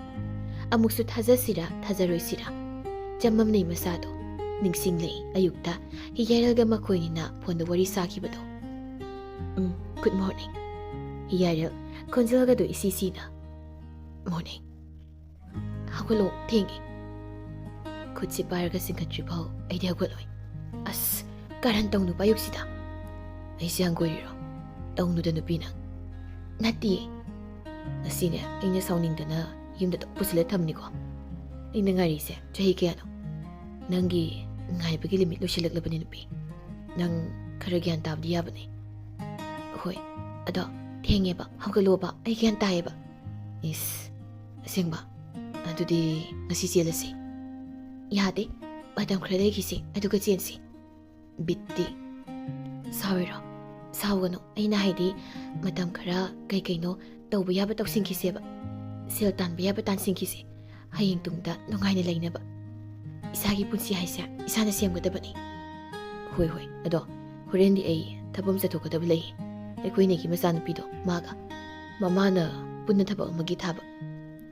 ꯑꯃꯨꯛꯁꯨ ꯊꯥꯖꯁꯤꯔꯥ ꯊꯥꯖꯔꯣꯏꯁꯤꯔꯥ ꯆꯃꯝꯅꯩ ꯃꯁꯥꯗꯣ꯫ ꯅꯤꯡꯁꯤꯡꯂꯛꯏ ꯑꯌꯨꯛꯇ ꯍꯤꯌꯥꯏꯔꯦꯜꯒ ꯃꯈꯣꯏꯅꯤꯅ ꯐꯣꯟꯗ ꯋꯥꯔꯤ ꯁꯥꯈꯤꯕꯗꯣ꯫ "ꯎꯝ, ꯒꯨꯗ ꯃꯣꯔꯅꯤꯡ," ꯍꯤꯌꯥꯏꯔꯦꯜ ꯈꯣꯟꯖꯦꯜꯒꯗꯣ ꯏꯁꯤ ꯁꯤꯅ꯫ "ꯃꯣꯔꯅꯤꯡ꯫ ꯍꯧꯒꯠꯂꯣ, ꯊꯦꯡꯉꯦ꯫" ꯈꯨꯠꯁꯤ ꯄꯥꯏꯔꯒ ꯆꯤꯡꯈꯠꯇ꯭ꯔꯤꯐꯥꯎ ꯑꯩꯗꯤ ꯍꯧꯒꯠꯂꯣꯏ꯫ "ꯑꯁ, ꯀꯥꯔꯟ ꯇꯧꯅꯨꯕ ꯑꯌꯨꯛꯁꯤꯗ꯫" "ꯑꯩꯁꯦ ꯍꯪꯒꯣꯏꯔꯤꯔꯣ?" "ꯇꯧꯅꯨꯗ ꯅꯨꯄꯤ ꯅꯪ꯫" "ꯅꯠꯇꯤꯌꯦ꯫ ꯉꯁꯤꯅꯦ ꯑꯩꯅ ꯁꯥꯎꯅꯤꯡꯗꯅ ꯌꯨꯝꯗ ꯑꯗꯨꯝ ꯄꯨꯁꯤꯜꯂ ꯊꯝꯅꯤꯀꯣ꯫ ꯑꯩꯅ ꯉꯥꯏꯔꯤꯁꯦ ꯆꯍꯤ ꯀꯌꯥꯅꯣ? ꯅꯪꯒꯤ ꯉꯥꯏꯕꯒꯤ ꯂꯤꯃꯤꯠ ꯂꯣꯏꯁꯤꯜꯂꯛꯂꯕꯅꯤ ꯅꯨꯄꯤ꯫ ꯅꯪ ꯈꯔ ꯒ꯭ꯌꯥꯟ ꯇꯥꯕꯗꯤ ꯌꯥꯕꯅꯤ꯫" "ꯍꯣꯏ, ꯑꯗꯣ ꯊꯦꯡꯉꯦꯕ, ꯍꯧꯒꯠꯂꯣꯕ, ꯑꯩ ꯒ꯭ꯌꯥꯟ ꯇꯥꯏꯌꯦꯕ꯫" "ꯏꯁ, ꯑꯁꯦꯡꯕ? ꯑꯗꯨꯗꯤ ꯉꯁꯤ ꯆꯦꯜꯂꯁꯤ꯫" "ꯌꯥꯗꯦ, ꯃꯇꯝ ꯈꯔ ꯂꯩꯈꯤꯁꯤ, ꯑꯗꯨꯒ ꯆꯦꯟꯁꯤ꯫" "ꯕꯤꯠꯇꯤ꯫" "ꯁꯥꯎꯔꯤꯔꯣ?" "ꯁꯥꯎꯒꯅꯨ, ꯑꯩꯅ ꯍꯥꯏꯗꯤ ꯃꯇꯝ ꯈꯔ ꯀꯩ ꯀꯩꯅꯣ ꯇꯧꯕ ꯌꯥꯕ ꯇꯧꯁꯤꯟꯈꯤꯁꯦꯕ꯫ ꯁꯦꯜ ꯇꯥꯟꯕ ꯌꯥꯕ ꯇꯥꯟꯁꯤꯟꯈꯤꯁꯦ, ꯍꯌꯦꯡ ꯇꯨꯡꯗ ꯅꯨꯡꯉꯥꯏꯅ ꯂꯩꯅꯕ꯫ ꯏꯁꯥꯒꯤ ꯄꯨꯟꯁꯤ ꯍꯥꯏꯁꯦ ꯏꯁꯥꯅ ꯁꯦꯝꯒꯗꯕꯅꯤ꯫" "ꯍꯣꯏ, ꯍꯣꯏ, ꯑꯗꯣ ꯍꯣꯔꯦꯟꯗꯤ ꯑꯩ ꯊꯕꯛ ꯑꯃ ꯆꯠꯊꯣꯛꯀꯗꯕ ꯂꯩ꯫ ꯑꯩꯈꯣꯏ ꯏꯅꯦꯒꯤ ꯃꯆꯥꯅꯨꯄꯤꯗꯣ ꯃꯥꯒ꯫ ꯃꯃꯥꯅ ꯄꯨꯟꯅ ꯊꯕꯛ ꯑꯃꯒꯤ ꯊꯥꯕ꯫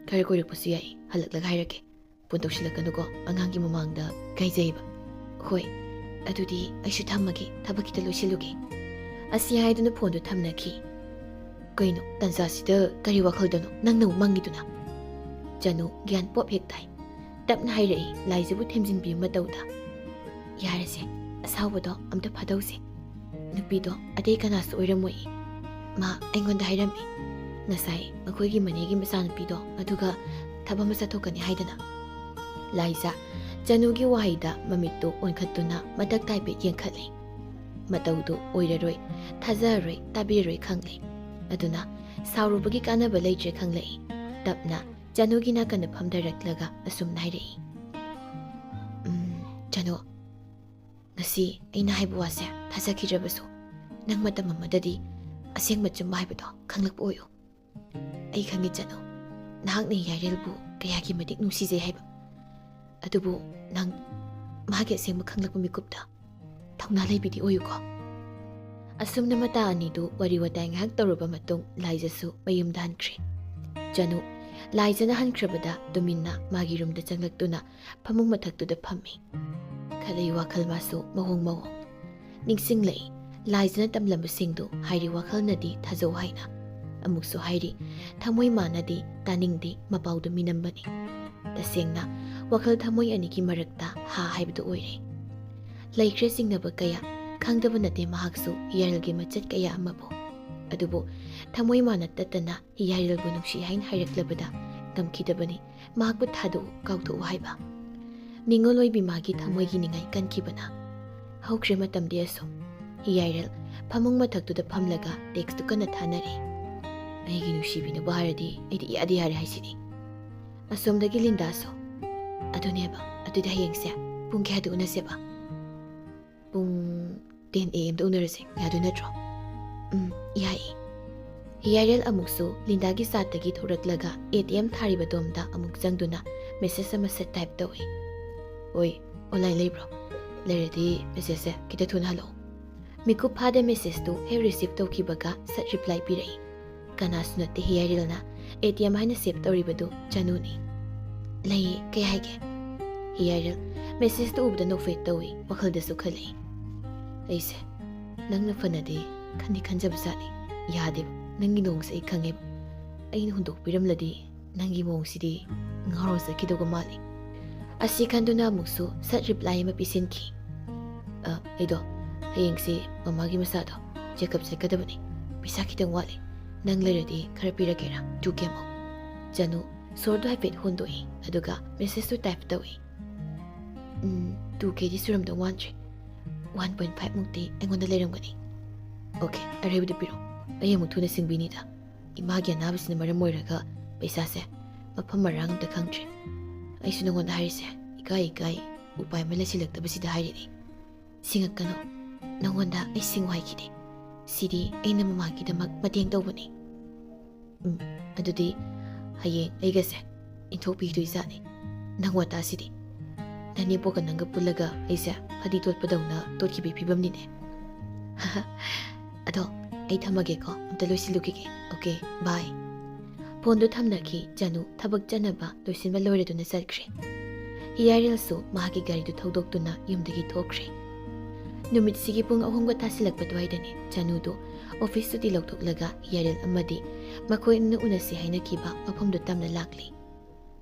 ꯈꯔ ꯀꯣꯏꯔꯛꯄꯁꯨ ꯌꯥꯏ, ꯍꯜꯂꯛꯂꯒ ꯍꯥꯏꯔꯛꯀꯦ꯫ ꯐꯣꯟ ꯇꯧꯁꯤꯜꯂꯛꯀꯅꯨꯀꯣ, ꯑꯉꯥꯡꯒꯤ ꯃꯃꯥꯡꯗ ꯏꯀꯥꯏꯖꯩꯕ꯫" "ꯍꯣꯏ, ꯑꯗꯨꯗꯤ ꯑꯩꯁꯨ ꯊꯝꯃꯒꯦ, ꯊꯕꯛ ꯈꯤꯇ ꯂꯣꯏꯁꯤꯜꯂꯨꯒꯦ꯫" ꯑꯁꯤ ꯍꯥꯏꯗꯨꯅ ꯐꯣꯟꯗꯨ ꯊꯝꯅꯈꯤ꯫ "ꯀꯩꯅꯣ, ꯇꯟꯖꯥꯁꯤꯗ ꯀꯔꯤ ꯋꯥꯈꯜꯗꯅꯣ ꯅꯪꯅ ꯑꯃꯨꯛ ꯃꯪꯉꯤꯗꯨꯅ?" ꯆꯅꯨ ꯒ꯭ꯌꯥꯟ ꯄꯣꯞ ꯍꯦꯛ ꯇꯥꯏ꯫ ꯇꯞꯅ ꯍꯥꯏꯔꯛꯏ, ꯂꯥꯏꯖꯕꯨ ꯊꯦꯝꯖꯤꯟꯕꯤ ꯃꯇꯧꯗ꯫ "ꯌꯥꯔꯦꯁꯦ, ꯑꯁꯥꯎꯕꯗꯣ ꯑꯝꯇ ꯐꯥꯗꯧꯁꯦ꯫ ꯅꯨꯄꯤꯗꯣ ꯑꯇꯩ ꯀꯅꯥꯁꯨ ꯑꯣꯏꯔꯝꯃꯣꯏ꯫ ꯃꯥ ꯑꯩꯉꯣꯟꯗ ꯍꯥꯏꯔꯝꯃꯤ, ꯉꯁꯥꯏ ꯃꯈꯣꯏꯒꯤ ꯃꯅꯦꯒꯤ ꯃꯆꯥꯅꯨꯄꯤꯗꯣ, ꯑꯗꯨꯒ ꯊꯕꯛ ꯑꯃ ꯆꯠꯊꯣꯛꯀꯅꯤ ꯍꯥꯏꯗꯅ꯫" ꯂꯥꯏꯖꯥ ꯆꯅꯨꯒꯤ ꯋꯥꯍꯩꯗ ꯃꯃꯤꯠꯇꯨ ꯑꯣꯟꯈꯠꯇꯨꯅ ꯃꯊꯛ ꯍꯥꯏꯐꯦꯠ ꯌꯦꯡꯈꯠꯂꯤ꯫ ꯃꯇꯧꯗꯨ ꯑꯣꯏꯔꯔꯣꯏ, ꯊꯥꯖꯔꯔꯣꯏ, ꯇꯥꯕꯤꯔꯔꯣꯏ ꯈꯪꯂꯦ꯫ ꯑꯗꯨꯅ ꯁꯥꯎꯔꯨꯕꯒꯤ ꯀꯥꯟꯅꯕ ꯂꯩꯇ꯭ꯔꯦ ꯈꯪꯂꯛꯏ꯫ ꯇꯞꯅ ꯆꯅꯨꯒꯤ ꯅꯥꯀꯟꯗ ꯐꯝꯊꯔꯛꯂꯒ ꯑꯁꯨꯝꯅ ꯍꯥꯏꯔꯛꯏ, "ꯎꯝ, ꯆꯅꯨ, ꯉꯁꯤ ꯑꯩꯅ ꯍꯥꯏꯕ ꯋꯥꯁꯦ ꯊꯥꯖꯈꯤꯗ꯭ꯔꯕꯁꯨ, ꯅꯪ ꯃꯇꯝ ꯑꯃꯗꯗꯤ ꯑꯁꯦꯡꯕ ꯑꯆꯨꯝꯕ ꯍꯥꯏꯕꯗꯣ ꯈꯪꯂꯛꯄ ꯑꯣꯏꯌꯨ꯫ ꯑꯩ ꯈꯪꯉꯤ ꯆꯅꯨ, ꯅꯍꯥꯛꯅ ꯌꯥꯏꯔꯦꯜꯕꯨ ꯀꯌꯥꯒꯤ ꯃꯇꯤꯛ ꯅꯨꯡꯁꯤꯖꯩ ꯍꯥꯏꯕ꯫ ꯑꯗꯨꯕꯨ ꯅꯪ ꯃꯥꯒꯤ ꯑꯁꯦꯡꯕ ꯈꯪꯂꯛꯄ ꯃꯤꯀꯨꯞꯇ ꯊꯧꯅꯥ ꯂꯩꯕꯤꯗꯤ ꯑꯣꯏꯌꯨꯀꯣ꯫" ꯑꯁꯨꯝꯅ ꯃꯇꯥ ꯑꯅꯤꯗꯨ ꯋꯥꯔꯤ ꯋꯥꯇꯥꯏ ꯉꯥꯏꯍꯥꯛ ꯇꯧꯔꯕ ꯃꯇꯨꯡ ꯂꯥꯏꯖꯁꯨ ꯃꯌꯨꯝꯗ ꯍꯟꯈ꯭ꯔꯦ꯫ ꯆꯅꯨ ꯂꯥꯏꯖꯅ ꯍꯟꯈ꯭ꯔꯕꯗ ꯇꯨꯃꯤꯟꯅ ꯃꯥꯒꯤ ꯔꯨꯝꯗ ꯆꯪꯂꯛꯇꯨꯅ ꯐꯃꯨꯡ ꯃꯊꯛꯇꯨꯗ ꯐꯝꯃꯤ꯫ ꯈꯜꯂꯤ ꯋꯥꯈꯜ ꯃꯥꯁꯨ ꯃꯑꯣꯡ ꯃꯑꯣꯡ꯫ ꯅꯤꯡꯁꯤꯡꯂꯛꯏ, ꯂꯥꯏꯖꯅ ꯇꯝꯂꯝꯕꯁꯤꯡꯗꯨ ꯍꯥꯏꯔꯤ ꯋꯥꯈꯜꯅꯗꯤ ꯊꯥꯖꯧ ꯍꯥꯏꯅ꯫ ꯑꯃꯨꯛꯁꯨ ꯍꯥꯏꯔꯤ, ꯊꯃꯣꯏ ꯃꯥꯅꯗꯤ ꯇꯥꯅꯤꯡꯗꯦ, ꯃꯄꯥꯎꯗꯨ ꯃꯤꯅꯝꯕꯅꯤ꯫ ꯇꯁꯦꯡꯅ ꯋꯥꯈꯜ ꯊꯃꯣꯏ ꯑꯅꯤꯒꯤ ꯃꯔꯛꯇ ꯍꯥ ꯍꯥꯏꯕꯗꯨ ꯑꯣꯏꯔꯦ꯫ ꯂꯩꯈ꯭ꯔꯦ ꯆꯤꯡꯅꯕ ꯀꯌꯥ, ꯈꯪꯗꯕ ꯅꯠꯇꯦ ꯃꯍꯥꯛꯁꯨ ꯍꯤꯌꯥꯔꯦꯜꯒꯤ ꯃꯆꯠ ꯀꯌꯥ ꯑꯃꯕꯨ꯫ ꯑꯗꯨꯕꯨ ꯊꯃꯣꯏ ꯃꯥꯅ ꯇꯠꯇꯅ ꯍꯤꯌꯥꯔꯦꯜꯕꯨ ꯅꯨꯡꯁꯤ ꯍꯥꯏꯅ ꯍꯥꯏꯔꯛꯂꯕꯗ ꯉꯝꯈꯤꯗꯕꯅꯤ꯫ ꯃꯍꯥꯛꯄꯨ ꯊꯥꯗꯣꯛꯎ, ꯀꯥꯎꯊꯣꯛꯎ ꯍꯥꯏꯕ꯫ ꯅꯤꯡꯉꯣꯜ ꯑꯣꯏꯕꯤ ꯃꯥꯒꯤ ꯊꯃꯣꯏꯒꯤ ꯅꯤꯡꯉꯥꯏ ꯀꯟꯈꯤꯕꯅ꯫ ꯍꯧꯈ꯭ꯔꯦ ꯃꯇꯝꯗꯤ ꯑꯁꯨꯝ꯫ ꯍꯤꯌꯥꯏꯔꯦꯜ ꯐꯃꯨꯡ ꯃꯊꯛꯇꯨꯗ ꯐꯝꯂꯒ ꯇꯦꯛꯁꯇꯨ ꯀꯟꯅ ꯊꯥꯅꯔꯤ꯫ ꯑꯩꯒꯤ ꯅꯨꯡꯁꯤꯕꯤꯅꯕ ꯍꯥꯏꯔꯗꯤ ꯑꯩꯗꯤ ꯏꯌꯥꯗ ꯌꯥꯔꯦ ꯍꯥꯏꯁꯤꯅꯤ꯫ ꯑꯁꯣꯝꯗꯒꯤ ꯂꯤꯟꯗꯥꯁꯨ꯫ ꯑꯗꯨꯅꯦꯕ, ꯑꯗꯨꯗꯤ ꯍꯌꯦꯡꯁꯦ ꯄꯨꯡ ꯀꯌꯥꯗ ꯎꯅꯁꯦꯕ? ꯄꯨꯡ ꯇꯦꯟ ꯑꯦ ꯑꯦꯝꯗ ꯎꯅꯔꯁꯦ, ꯌꯥꯗꯣꯏ ꯅꯠꯇ꯭ꯔꯣ? ꯎꯝ, ꯌꯥꯏꯌꯦ꯫ ꯍꯤꯌꯥꯏꯔꯦꯜ ꯑꯃꯨꯛꯁꯨ ꯂꯤꯟꯗꯥꯒꯤ ꯆꯥꯠꯇꯒꯤ ꯊꯣꯔꯛꯂꯒ ꯑꯦ ꯇꯤ ꯑꯦꯝ ꯊꯥꯔꯤꯕ ꯗꯣꯝꯗ ꯑꯃꯨꯛ ꯆꯪꯗꯨꯅ ꯃꯦꯁꯦꯖ ꯑꯃ ꯁꯠ ꯇꯥꯏꯞ ꯇꯧꯏ꯫ "ꯑꯣꯏ, ꯑꯣꯟꯂꯥꯏꯟ ꯂꯩꯕ꯭ꯔꯣ? ꯂꯩꯔꯗꯤ ꯃꯦꯁꯦꯖꯁꯦ ꯈꯤꯇ ꯊꯨꯅ ꯍꯜꯂꯛꯑꯣ꯫" ꯃꯤꯀꯨꯞ ꯐꯥꯗ ꯃꯦꯁꯦꯖꯇꯨ ꯍꯦꯛ ꯔꯤꯁꯤꯞ ꯇꯧꯈꯤꯕꯒ ꯁꯠ ꯔꯤꯄ꯭ꯂꯥꯏ ꯄꯤꯔꯛꯏ꯫ ꯀꯅꯥꯁꯨ ꯅꯠꯇꯦ ꯍꯤꯌꯥꯏꯔꯦꯜꯅ ꯑꯦ ꯇꯤ ꯑꯦꯝ ꯍꯥꯏꯅ ꯁꯦꯞ ꯇꯧꯔꯤꯕꯗꯨ ꯆꯅꯨꯅꯤ꯫ "ꯂꯩꯌꯦ, ꯀꯩ ꯍꯥꯏꯒꯦ?" ꯍꯤꯌꯥꯏꯔꯦꯜ ꯃꯦꯁꯦꯖꯇꯨ ꯎꯕꯗ ꯅꯣꯛꯐꯦꯠ ꯇꯧꯏ, ꯋꯥꯈꯜꯗꯁꯨ ꯈꯜꯂꯛꯏ꯫ "ꯑꯩꯁꯦ ꯅꯪꯅ ꯐꯅꯗꯤ ꯈꯟꯗꯤ ꯈꯟꯖꯕ ꯖꯥꯠꯅꯤ꯫ ꯌꯥꯗꯦꯕ, ꯅꯪꯒꯤ ꯅꯣꯡꯁꯦ ꯑꯩ ꯈꯪꯉꯦꯕ꯫ ꯑꯩꯅ ꯍꯨꯟꯗꯣꯛꯄꯤꯔꯝꯂꯗꯤ ꯅꯪꯒꯤ ꯃꯑꯣꯡꯁꯤꯗꯤ ꯉꯥꯎꯔ ꯆꯠꯈꯤꯗꯧꯒ ꯃꯥꯜꯂꯤ꯫" ꯑꯁꯤ ꯈꯟꯗꯨꯅ ꯑꯃꯨꯛꯁꯨ ꯁꯠ ꯔꯤꯄ꯭ꯂꯥꯏ ꯑꯃ ꯄꯤꯁꯤꯟꯈꯤ꯫ "ꯑ, ꯑꯩꯗꯣ ꯍꯌꯦꯡꯁꯤ ꯃꯃꯥꯒꯤ ꯃꯁꯥꯗꯣ ꯆꯦꯛꯑꯞ ꯆꯠꯀꯗꯕꯅꯤ꯫ ꯄꯩꯁꯥ ꯈꯤꯇꯪ ꯋꯥꯠꯂꯤ꯫ ꯅꯪ ꯂꯩꯔꯗꯤ ꯈꯔ ꯄꯤꯔꯛꯀꯦꯔꯥ? ꯇꯨ ꯀꯦ ꯃꯨꯛ꯫" ꯆꯅꯨ ꯁꯣꯔꯗꯨ ꯍꯥꯏꯐꯦꯠ ꯍꯣꯟꯗꯣꯛꯏ, ꯑꯗꯨꯒ ꯃꯦꯁꯦꯖꯇꯨ ꯇꯥꯏꯞ ꯇꯧꯏ꯫ "ꯎꯝ, ꯇꯨ ꯀꯦꯗꯤ ꯁꯨꯔꯝꯗꯧ ꯃꯥꯟꯗ꯭ꯔꯦ꯫ ꯋꯥꯟ ꯄꯣꯏꯟ ꯐꯥꯏꯚ ꯃꯨꯛꯇꯤ ꯑꯩꯉꯣꯟꯗ ꯂꯩꯔꯝꯒꯅꯤ꯫" "ꯑꯣꯀꯦ, ꯑꯔꯩꯕꯗꯨ ꯄꯤꯔꯛꯑꯣ꯫ ꯑꯩ ꯑꯃꯨꯛ ꯊꯨꯅ ꯁꯤꯡꯕꯤꯅꯤꯗ꯫ ꯏꯃꯥꯒꯤ ꯑꯅꯥꯕꯁꯤꯅ ꯃꯔꯝ ꯑꯣꯏꯔꯒ ꯄꯩꯁꯥꯁꯦ ꯃꯐꯝ ꯃꯔꯥꯡ ꯑꯝꯇ ꯈꯪꯗ꯭ꯔꯦ꯫ ꯑꯩꯁꯨ ꯅꯉꯣꯟꯗ ꯍꯥꯏꯔꯤꯁꯦ ꯏꯀꯥꯏ ꯏꯀꯥꯏ ꯎꯄꯥꯏ ꯑꯃ ꯂꯩꯁꯤꯜꯂꯛꯇꯕꯁꯤꯗ ꯍꯥꯏꯔꯤꯅꯤ꯫ ꯁꯤꯡꯉꯛꯀꯅꯨ꯫ ꯅꯉꯣꯟꯗ ꯑꯩ ꯁꯤꯡꯉꯨ ꯍꯥꯏꯈꯤꯗꯦ꯫ ꯁꯤꯗꯤ ꯑꯩꯅ ꯃꯃꯥꯒꯤꯗꯃꯛ ꯃꯇꯦꯡ ꯇꯧꯕꯅꯤ꯫" "ꯎꯝ, ꯑꯗꯨꯗꯤ ꯍꯌꯦꯡ ꯑꯩꯒꯁꯦ ꯏꯟꯊꯣꯛꯄꯤꯗꯣꯏꯖꯥꯠꯅꯤ꯫ ꯅꯪ ꯋꯥꯇꯥꯁꯤꯗꯤ꯫ ꯅꯅꯦꯝꯄꯣꯛꯀ ꯅꯪꯒ ꯄꯨꯜꯂꯒ ꯑꯩꯁꯦ ꯐꯗꯤ ꯇꯣꯠꯄꯗꯧꯅ ꯇꯣꯠꯈꯤꯕꯒꯤ ꯐꯤꯕꯝꯅꯤꯅꯦ꯫" ꯑꯗꯣ ꯑꯩ ꯊꯝꯃꯒꯦꯀꯣ, ꯑꯝꯇ ꯂꯣꯏꯁꯤꯜꯂꯨꯈꯤꯒꯦ꯫ Okay, bye꯫ ꯐꯣꯟꯗꯨ ꯊꯝꯅꯈꯤ꯫ ꯆꯅꯨ ꯊꯕꯛ ꯆꯠꯅꯕ ꯂꯣꯏꯁꯤꯟꯕ ꯂꯣꯏꯔꯗꯨꯅ ꯆꯠꯈ꯭ꯔꯦ꯫ ꯍꯤꯌꯥꯏꯔꯦꯜꯁꯨ ꯃꯍꯥꯛꯀꯤ ꯒꯥꯔꯤꯗꯨ ꯊꯧꯗꯣꯛꯇꯨꯅ ꯌꯨꯝꯗꯒꯤ ꯊꯣꯛꯈ꯭ꯔꯦ꯫ ꯅꯨꯃꯤꯠꯁꯤꯒꯤ ꯄꯨꯡ ꯑꯍꯨꯝꯒ ꯇꯥꯁꯤꯜꯂꯛꯄ ꯑꯗꯨꯋꯥꯏꯗꯅꯤ ꯆꯅꯨꯗꯨ ꯑꯣꯐꯤꯁ ꯁꯨꯇꯤ ꯂꯧꯊꯣꯛꯂꯒ ꯍꯤꯌꯥꯏꯔꯦꯜ ꯑꯃꯗꯤ ꯃꯈꯣꯏ ꯑꯅꯤꯅ ꯎꯅꯁꯤ ꯍꯥꯏꯅꯈꯤꯕ ꯃꯐꯝꯗꯨ ꯇꯝꯅ ꯂꯥꯛꯂꯤ꯫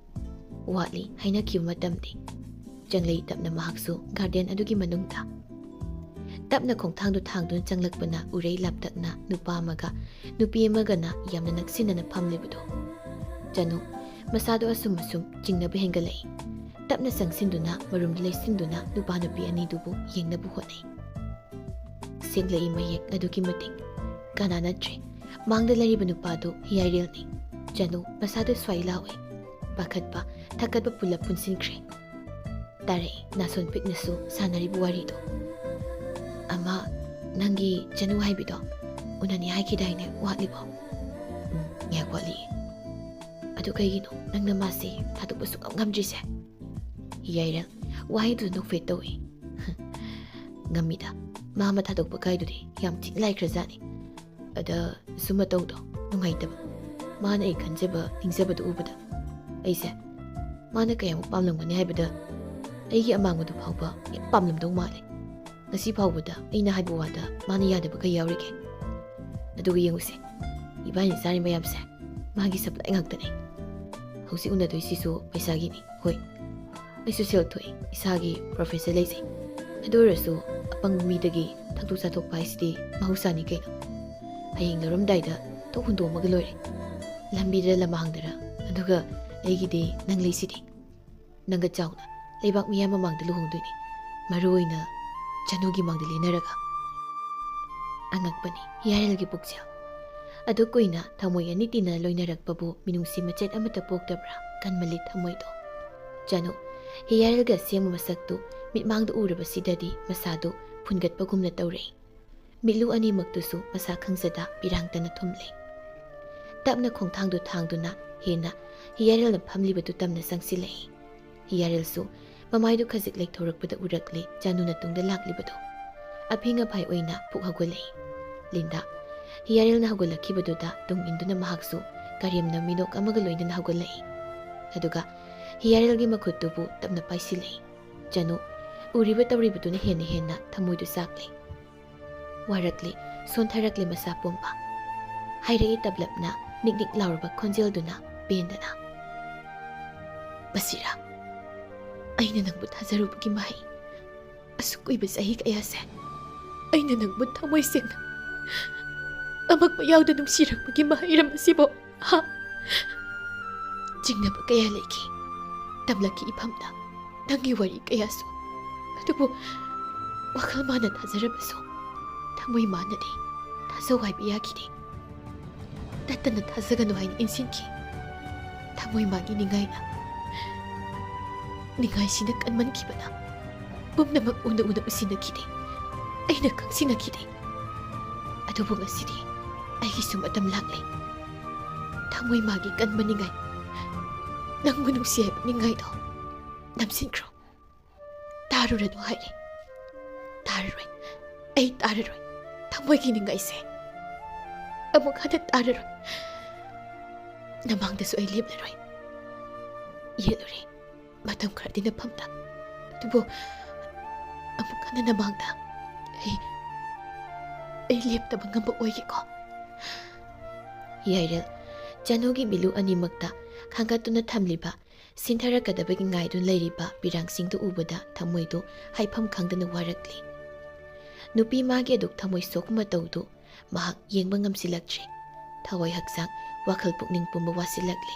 ꯋꯥꯠꯂꯤ ꯍꯥꯏꯅꯈꯤꯕ ꯃꯇꯝꯗꯤ ꯆꯪꯂꯩ ꯇꯞꯅ ꯃꯍꯥꯛꯁꯨ ꯒꯥꯔꯗꯦꯟ ꯑꯗꯨꯒꯤ ꯃꯅꯨꯡꯗ꯫ ꯇꯞꯅ ꯈꯣꯡꯊꯥꯡꯗꯨ ꯊꯥꯡꯗꯨꯅ ꯆꯪꯂꯛꯄꯅ ꯎꯔꯩ ꯂꯥꯞꯇꯛꯅ ꯅꯨꯄꯥ ꯑꯃꯒ ꯅꯨꯄꯤ ꯑꯃꯒꯅ ꯌꯥꯝꯅ ꯅꯛꯁꯤꯟꯅꯅ ꯐꯝꯂꯤꯕꯗꯨ꯫ ꯆꯅꯨ ꯃꯁꯥꯗꯨ ꯑꯁꯨꯝ ꯑꯁꯨꯝ ꯆꯤꯡꯅꯕ ꯍꯦꯟꯒꯠꯂꯛꯏ꯫ ꯇꯞꯅ ꯆꯪꯁꯤꯟꯗꯨꯅ ꯃꯔꯨꯝꯗꯨ ꯂꯩꯁꯤꯟꯗꯨꯅ ꯅꯨꯄꯥ ꯅꯨꯄꯤ ꯑꯅꯤꯗꯨꯕꯨ ꯌꯦꯡꯅꯕ ꯍꯣꯠꯅꯩ꯫ ꯁꯦꯡꯂꯛꯏ ꯃꯌꯦꯛ ꯑꯗꯨꯛꯀꯤ ꯃꯇꯤꯛ꯫ ꯀꯅꯥ ꯅꯠꯇ꯭ꯔꯦ꯫ ꯃꯥꯡꯗ ꯂꯩꯔꯤꯕ ꯅꯨꯄꯥꯗꯨ ꯍꯤꯌꯥꯏꯔꯦꯜꯅꯤ꯫ ꯆꯅꯨ ꯃꯁꯥꯗꯨ ꯁ꯭ꯋꯥꯏ ꯂꯥꯎꯏ꯫ ꯄꯥꯈꯠꯄ, ꯊꯛꯀꯠꯄ ꯄꯨꯂꯞ ꯄꯨꯟꯁꯤꯟꯈ꯭ꯔꯦ꯫ ꯇꯥꯔꯛꯏ ꯅꯥꯁꯣꯟ ꯄꯤꯛꯅꯁꯨ ꯁꯥꯟꯅꯔꯤꯕ ꯋꯥꯔꯤꯗꯨ꯫ "ꯑꯃ, ꯅꯪꯒꯤ ꯆꯅꯨ ꯍꯥꯏꯕꯤꯗꯣ ꯎꯅꯅꯤ ꯍꯥꯏꯈꯤꯗꯥꯏꯅꯦ? ꯋꯥꯠꯂꯤꯕꯣ?" "ꯎꯝ, ꯉꯥꯏꯍꯥꯛ ꯋꯥꯠꯂꯤꯌꯦ꯫" "ꯑꯗꯨ ꯀꯩꯒꯤꯅꯣ ꯅꯪꯅ ꯃꯥꯁꯦ ꯊꯥꯗꯣꯛꯄ ꯁꯨꯡꯉꯝ ꯉꯝꯗ꯭ꯔꯤꯁꯦ?" ꯍꯤꯌꯥꯏꯔꯦꯜ ꯋꯥꯍꯩꯗꯨ ꯅꯣꯛꯐꯦꯠ ꯇꯧꯏ꯫ "ꯉꯝꯃꯤꯗ, ꯃꯥ ꯑꯃ ꯊꯥꯗꯣꯛꯄ ꯀꯥꯏꯗꯨꯗꯤ ꯌꯥꯝ ꯊꯤꯅ ꯂꯥꯏꯈ꯭ꯔꯖꯥꯠꯅꯤ꯫ ꯑꯗ ꯁꯨꯝ ꯃꯇꯧꯗꯣ ꯅꯨꯡꯉꯥꯏꯇꯕ꯫ ꯃꯥꯅ ꯑꯩ ꯈꯟꯖꯕ ꯅꯤꯡꯖꯕꯗꯨ ꯎꯕꯗ ꯑꯩꯁꯦ ꯃꯥꯅ ꯀꯌꯥꯃꯨꯛ ꯄꯥꯝꯂꯝꯒꯅꯤ ꯍꯥꯏꯕꯗ ꯑꯩꯒꯤ ꯑꯃꯥꯡꯕꯗꯨ ꯐꯥꯎꯕ ꯌꯥꯝ ꯄꯥꯝꯂꯝꯗꯧ ꯃꯥꯜꯂꯦ꯫ ꯉꯁꯤ ꯐꯥꯎꯕꯗ ꯑꯩꯅ ꯍꯥꯏꯕ ꯋꯥꯗ ꯃꯥꯅ ꯌꯥꯗꯕ ꯀꯩ ꯌꯥꯎꯔꯤꯒꯦ? ꯑꯗꯨꯒ ꯌꯦꯡꯉꯨꯁꯦ, ꯏꯕꯥꯅꯤ ꯆꯥꯔꯤ ꯃꯌꯥꯝꯁꯦ ꯃꯥꯒꯤ ꯁꯄ꯭ꯂꯥꯏ ꯉꯥꯛꯇꯅꯦ꯫ ꯍꯧꯖꯤꯛ ꯎꯅꯗꯣꯏꯁꯤꯁꯨ ꯄꯩꯁꯥꯒꯤꯅꯤ꯫ ꯍꯣꯏ, ꯑꯩꯁꯨ ꯁꯦꯜ ꯊꯣꯛꯏ, ꯏꯁꯥꯒꯤ ꯄ꯭ꯔꯣꯐꯦꯁꯟ ꯂꯩꯖꯩ꯫ ꯑꯗꯨ ꯑꯣꯏꯔꯁꯨ ꯑꯄꯪꯕ ꯃꯤꯗꯒꯤ ꯊꯛꯇꯣꯛ ꯆꯥꯊꯣꯛꯄ ꯍꯥꯏꯁꯤꯗꯤ ꯃꯍꯧꯁꯥꯅꯤ ꯀꯩꯅꯣ꯫ ꯍꯌꯦꯡ ꯂꯧꯔꯝꯗꯥꯏꯗ ꯊꯣꯛ ꯍꯨꯟꯗꯣꯛꯑꯝꯃꯒ ꯂꯣꯏꯔꯦ꯫ ꯂꯝꯕꯤꯗ ꯂꯃꯥꯡꯗꯔ꯫ ꯑꯗꯨꯒ ꯑꯩꯒꯤꯗꯤ ꯅꯪ ꯂꯩꯁꯤꯗꯤ꯫ ꯅꯪꯒ ꯆꯥꯎꯅ ꯂꯩꯕꯥꯛ ꯃꯤꯌꯥꯝ ꯃꯃꯥꯡꯗ ꯂꯨꯍꯣꯡꯗꯣꯏꯅꯤ, ꯃꯔꯨ ꯑꯣꯏꯅ ꯆꯅꯨꯒꯤ ꯃꯥꯡꯗ ꯂꯦꯟꯅꯔꯒ꯫" ꯑꯉꯛꯄꯅꯤ ꯍꯤꯌꯥꯏꯔꯦꯜꯒꯤ ꯄꯨꯛꯆꯦꯜ꯫ ꯑꯗꯨ ꯀꯨꯏꯅ ꯊꯃꯣꯏ ꯑꯅꯤ ꯇꯤꯟꯅ ꯂꯣꯏꯅꯔꯛꯄꯕꯨ ꯃꯤꯅꯨꯡꯁꯤ ꯃꯆꯦꯠ ꯑꯃꯠꯇ ꯄꯣꯛꯇꯕ꯭ꯔꯥ? ꯀꯟꯃꯜꯂꯤ ꯊꯃꯣꯏꯗꯣ꯫ ꯆꯅꯨ ꯍꯤꯌꯥꯏꯔꯦꯜꯒ ꯑꯁꯦꯡꯕ ꯃꯁꯛꯇꯨ ꯃꯤꯠꯃꯥꯡꯗ ꯎꯔꯕꯁꯤꯗꯗꯤ ꯃꯁꯥꯗꯨ ꯐꯨꯟꯒꯠꯄꯒꯨꯝꯅ ꯇꯧꯔꯛꯏ꯫ ꯃꯤꯠꯂꯨ ꯑꯅꯤꯃꯛꯇꯨꯁꯨ ꯃꯁꯥ ꯈꯪꯖꯗ ꯄꯤꯔꯥꯡꯇꯅ ꯊꯨꯝꯂꯦ꯫ ꯇꯞꯅ ꯈꯣꯡꯊꯥꯡꯗꯨ ꯊꯥꯡꯗꯨꯅ ꯍꯦꯟꯅ ꯍꯤꯌꯥꯔꯦꯜꯅ ꯐꯝꯂꯤꯕꯗꯨ ꯇꯝꯅ ꯆꯪꯁꯤꯜꯂꯛꯏ꯫ ꯍꯤꯌꯥꯔꯦꯜꯁꯨ ꯃꯃꯥꯏꯗꯨ ꯈꯖꯤꯛ ꯂꯩꯊꯣꯔꯛꯄꯗ ꯎꯔꯛꯂꯦ ꯆꯥꯅꯨꯅ ꯇꯨꯡꯗ ꯂꯥꯛꯂꯤꯕꯗꯨ꯫ ꯑꯐꯤꯡ ꯑꯐꯥꯏ ꯑꯣꯏꯅ ꯄꯨꯛ ꯍꯧꯒꯠꯂꯛꯏ꯫ ꯂꯤꯟꯗꯥ, ꯍꯤꯌꯥꯔꯦꯜꯅ ꯍꯧꯒꯠꯂꯛꯈꯤꯕꯗꯨꯗ ꯇꯨꯡ ꯏꯟꯗꯨꯅ ꯃꯍꯥꯛꯁꯨ ꯀꯔꯦꯝꯅ ꯃꯤꯅꯣꯛ ꯑꯃꯒ ꯂꯣꯏꯅꯅ ꯍꯧꯒꯠꯂꯛꯏ꯫ ꯑꯗꯨꯒ ꯍꯤꯌꯥꯔꯦꯜꯒꯤ ꯃꯈꯨꯠꯇꯨꯕꯨ ꯇꯞꯅ ꯄꯥꯏꯁꯤꯜꯂꯛꯏ꯫ ꯆꯅꯨ, ꯎꯔꯤꯕ ꯇꯧꯔꯤꯕꯗꯨꯅ ꯍꯦꯟꯅ ꯍꯦꯟꯅ ꯊꯃꯣꯏꯗꯨ ꯆꯥꯛꯂꯦ꯫ ꯋꯥꯔꯛꯂꯦ, ꯁꯣꯟꯊꯔꯛꯂꯦ ꯃꯁꯥ ꯄꯨꯝꯕ꯫ ꯍꯥꯏꯔꯛꯏ ꯇꯞꯂꯞꯅ, ꯅꯤꯛ ꯅꯤꯛ ꯂꯥꯎꯔꯕ ꯈꯣꯟꯖꯦꯜꯗꯨꯅ ꯄꯦꯟꯗꯅ꯫ "ꯕꯁꯤꯔꯥ, ꯑꯩꯅ ꯅꯪꯕꯨ ꯊꯥꯖꯔꯨꯕꯒꯤ ꯃꯍꯩ꯫ ꯑꯁꯨꯛ ꯀꯨꯏꯕ ꯆꯍꯤ ꯀꯌꯥꯁꯦ ꯑꯩꯅ ꯅꯪꯕꯨ ꯊꯃꯣꯏ ꯁꯦꯡꯅ ꯑꯃꯛꯄ ꯌꯥꯎꯗ ꯅꯨꯡꯁꯤꯔꯛꯄꯒꯤ ꯃꯍꯩꯔꯝ ꯑꯁꯤꯕꯨ, ꯍꯥ? ꯆꯤꯡꯅꯕ ꯀꯌꯥ ꯂꯩꯈꯤ꯫ ꯇꯝꯂꯛꯈꯤ ꯏꯐꯝꯗ ꯅꯪꯒꯤ ꯋꯥꯔꯤ ꯀꯌꯥꯁꯨ꯫ ꯑꯗꯨꯕꯨ ꯋꯥꯈꯜ ꯃꯥꯅ ꯊꯥꯖꯔꯕꯁꯨ ꯊꯃꯣꯏ ꯃꯥꯅꯗꯤ ꯊꯥꯖꯧ ꯍꯥꯏꯕ ꯌꯥꯈꯤꯗꯦ꯫ ꯇꯠꯇꯅ ꯊꯥꯖꯒꯅꯨ ꯍꯥꯏꯅ ꯏꯟꯁꯤꯟꯈꯤ꯫ ꯊꯃꯣꯏ ꯃꯥꯒꯤ ꯅꯤꯡꯉꯥꯏꯅ, ꯅꯤꯡꯉꯥꯏꯁꯤꯅ ꯀꯟꯃꯟꯈꯤꯕꯅ ꯄꯨꯝꯅꯃꯛ ꯎꯅ ꯎꯅ ꯎꯁꯤꯟꯅꯈꯤꯗꯦ꯫ ꯑꯩꯅ ꯈꯪꯁꯤꯟꯅꯈꯤꯗꯦ꯫ ꯑꯗꯨꯕꯨ ꯉꯁꯤꯗꯤ ꯑꯩꯒꯤꯁꯨ ꯃꯇꯝ ꯂꯥꯛꯂꯦ꯫ ꯊꯃꯣꯏ ꯃꯥꯒꯤ ꯀꯟꯕ ꯅꯤꯡꯉꯥꯏ, ꯅꯪꯕꯨ ꯅꯨꯡꯁꯤ ꯍꯥꯏꯕ ꯅꯤꯡꯉꯥꯏꯗꯣ ꯅꯝꯁꯤꯟꯈ꯭ꯔꯣ꯫ ꯇꯥꯔꯨꯔꯅꯨ ꯍꯥꯏꯔꯦ꯫ ꯇꯥꯔꯔꯣꯏ꯫ ꯑꯩ ꯇꯥꯔꯔꯣꯏ꯫ ꯊꯃꯣꯏꯒꯤ ꯅꯤꯡꯉꯥꯏꯁꯦ ꯑꯃꯨꯛ ꯍꯟꯅ ꯇꯥꯔꯔꯣꯏ꯫ ꯅꯃꯥꯡꯗꯁꯨ ꯑꯩ ꯂꯦꯞꯂꯔꯣꯏ꯫ ꯌꯦꯠꯂꯨꯔꯦ ꯃꯇꯝ ꯈꯔꯗꯤ ꯅꯐꯝꯗ꯫ ꯑꯗꯨꯕꯨ ꯑꯃꯨꯛ ꯍꯟꯅ ꯅꯃꯥꯡꯗ ꯑꯩ, ꯑꯩ ꯂꯦꯞꯇꯕ ꯉꯝꯕ ꯑꯣꯏꯒꯦꯀꯣ?" ꯌꯥꯏꯔꯦꯜ, ꯆꯅꯨꯒꯤ ꯃꯤꯠꯂꯨ ꯑꯅꯤꯃꯛꯇ ꯈꯥꯡꯒꯠꯇꯨꯅ ꯊꯝꯂꯤꯕ, ꯁꯤꯟꯊꯔꯛꯀꯗꯕꯒꯤ ꯉꯥꯏꯗꯨꯅ ꯂꯩꯔꯤꯕ ꯄꯤꯔꯥꯡꯁꯤꯡꯗꯨ ꯎꯕꯗ ꯊꯃꯣꯏꯗꯨ ꯍꯥꯏꯐꯝ ꯈꯪꯗꯅ ꯋꯥꯔꯛꯂꯤ꯫ ꯅꯨꯄꯤ ꯃꯥꯒꯤ ꯑꯗꯨꯛ ꯊꯃꯣꯏ ꯁꯣꯛꯄ ꯃꯇꯧꯗꯨ ꯃꯍꯥꯛ ꯌꯦꯡꯕ ꯉꯝꯁꯤꯜꯂꯛꯇ꯭ꯔꯦ꯫ ꯊꯋꯥꯏ ꯍꯛꯆꯥꯡ, ꯋꯥꯈꯜ ꯄꯨꯛꯅꯤꯡ ꯄꯨꯝꯕ ꯋꯥꯁꯤꯜꯂꯛꯂꯦ꯫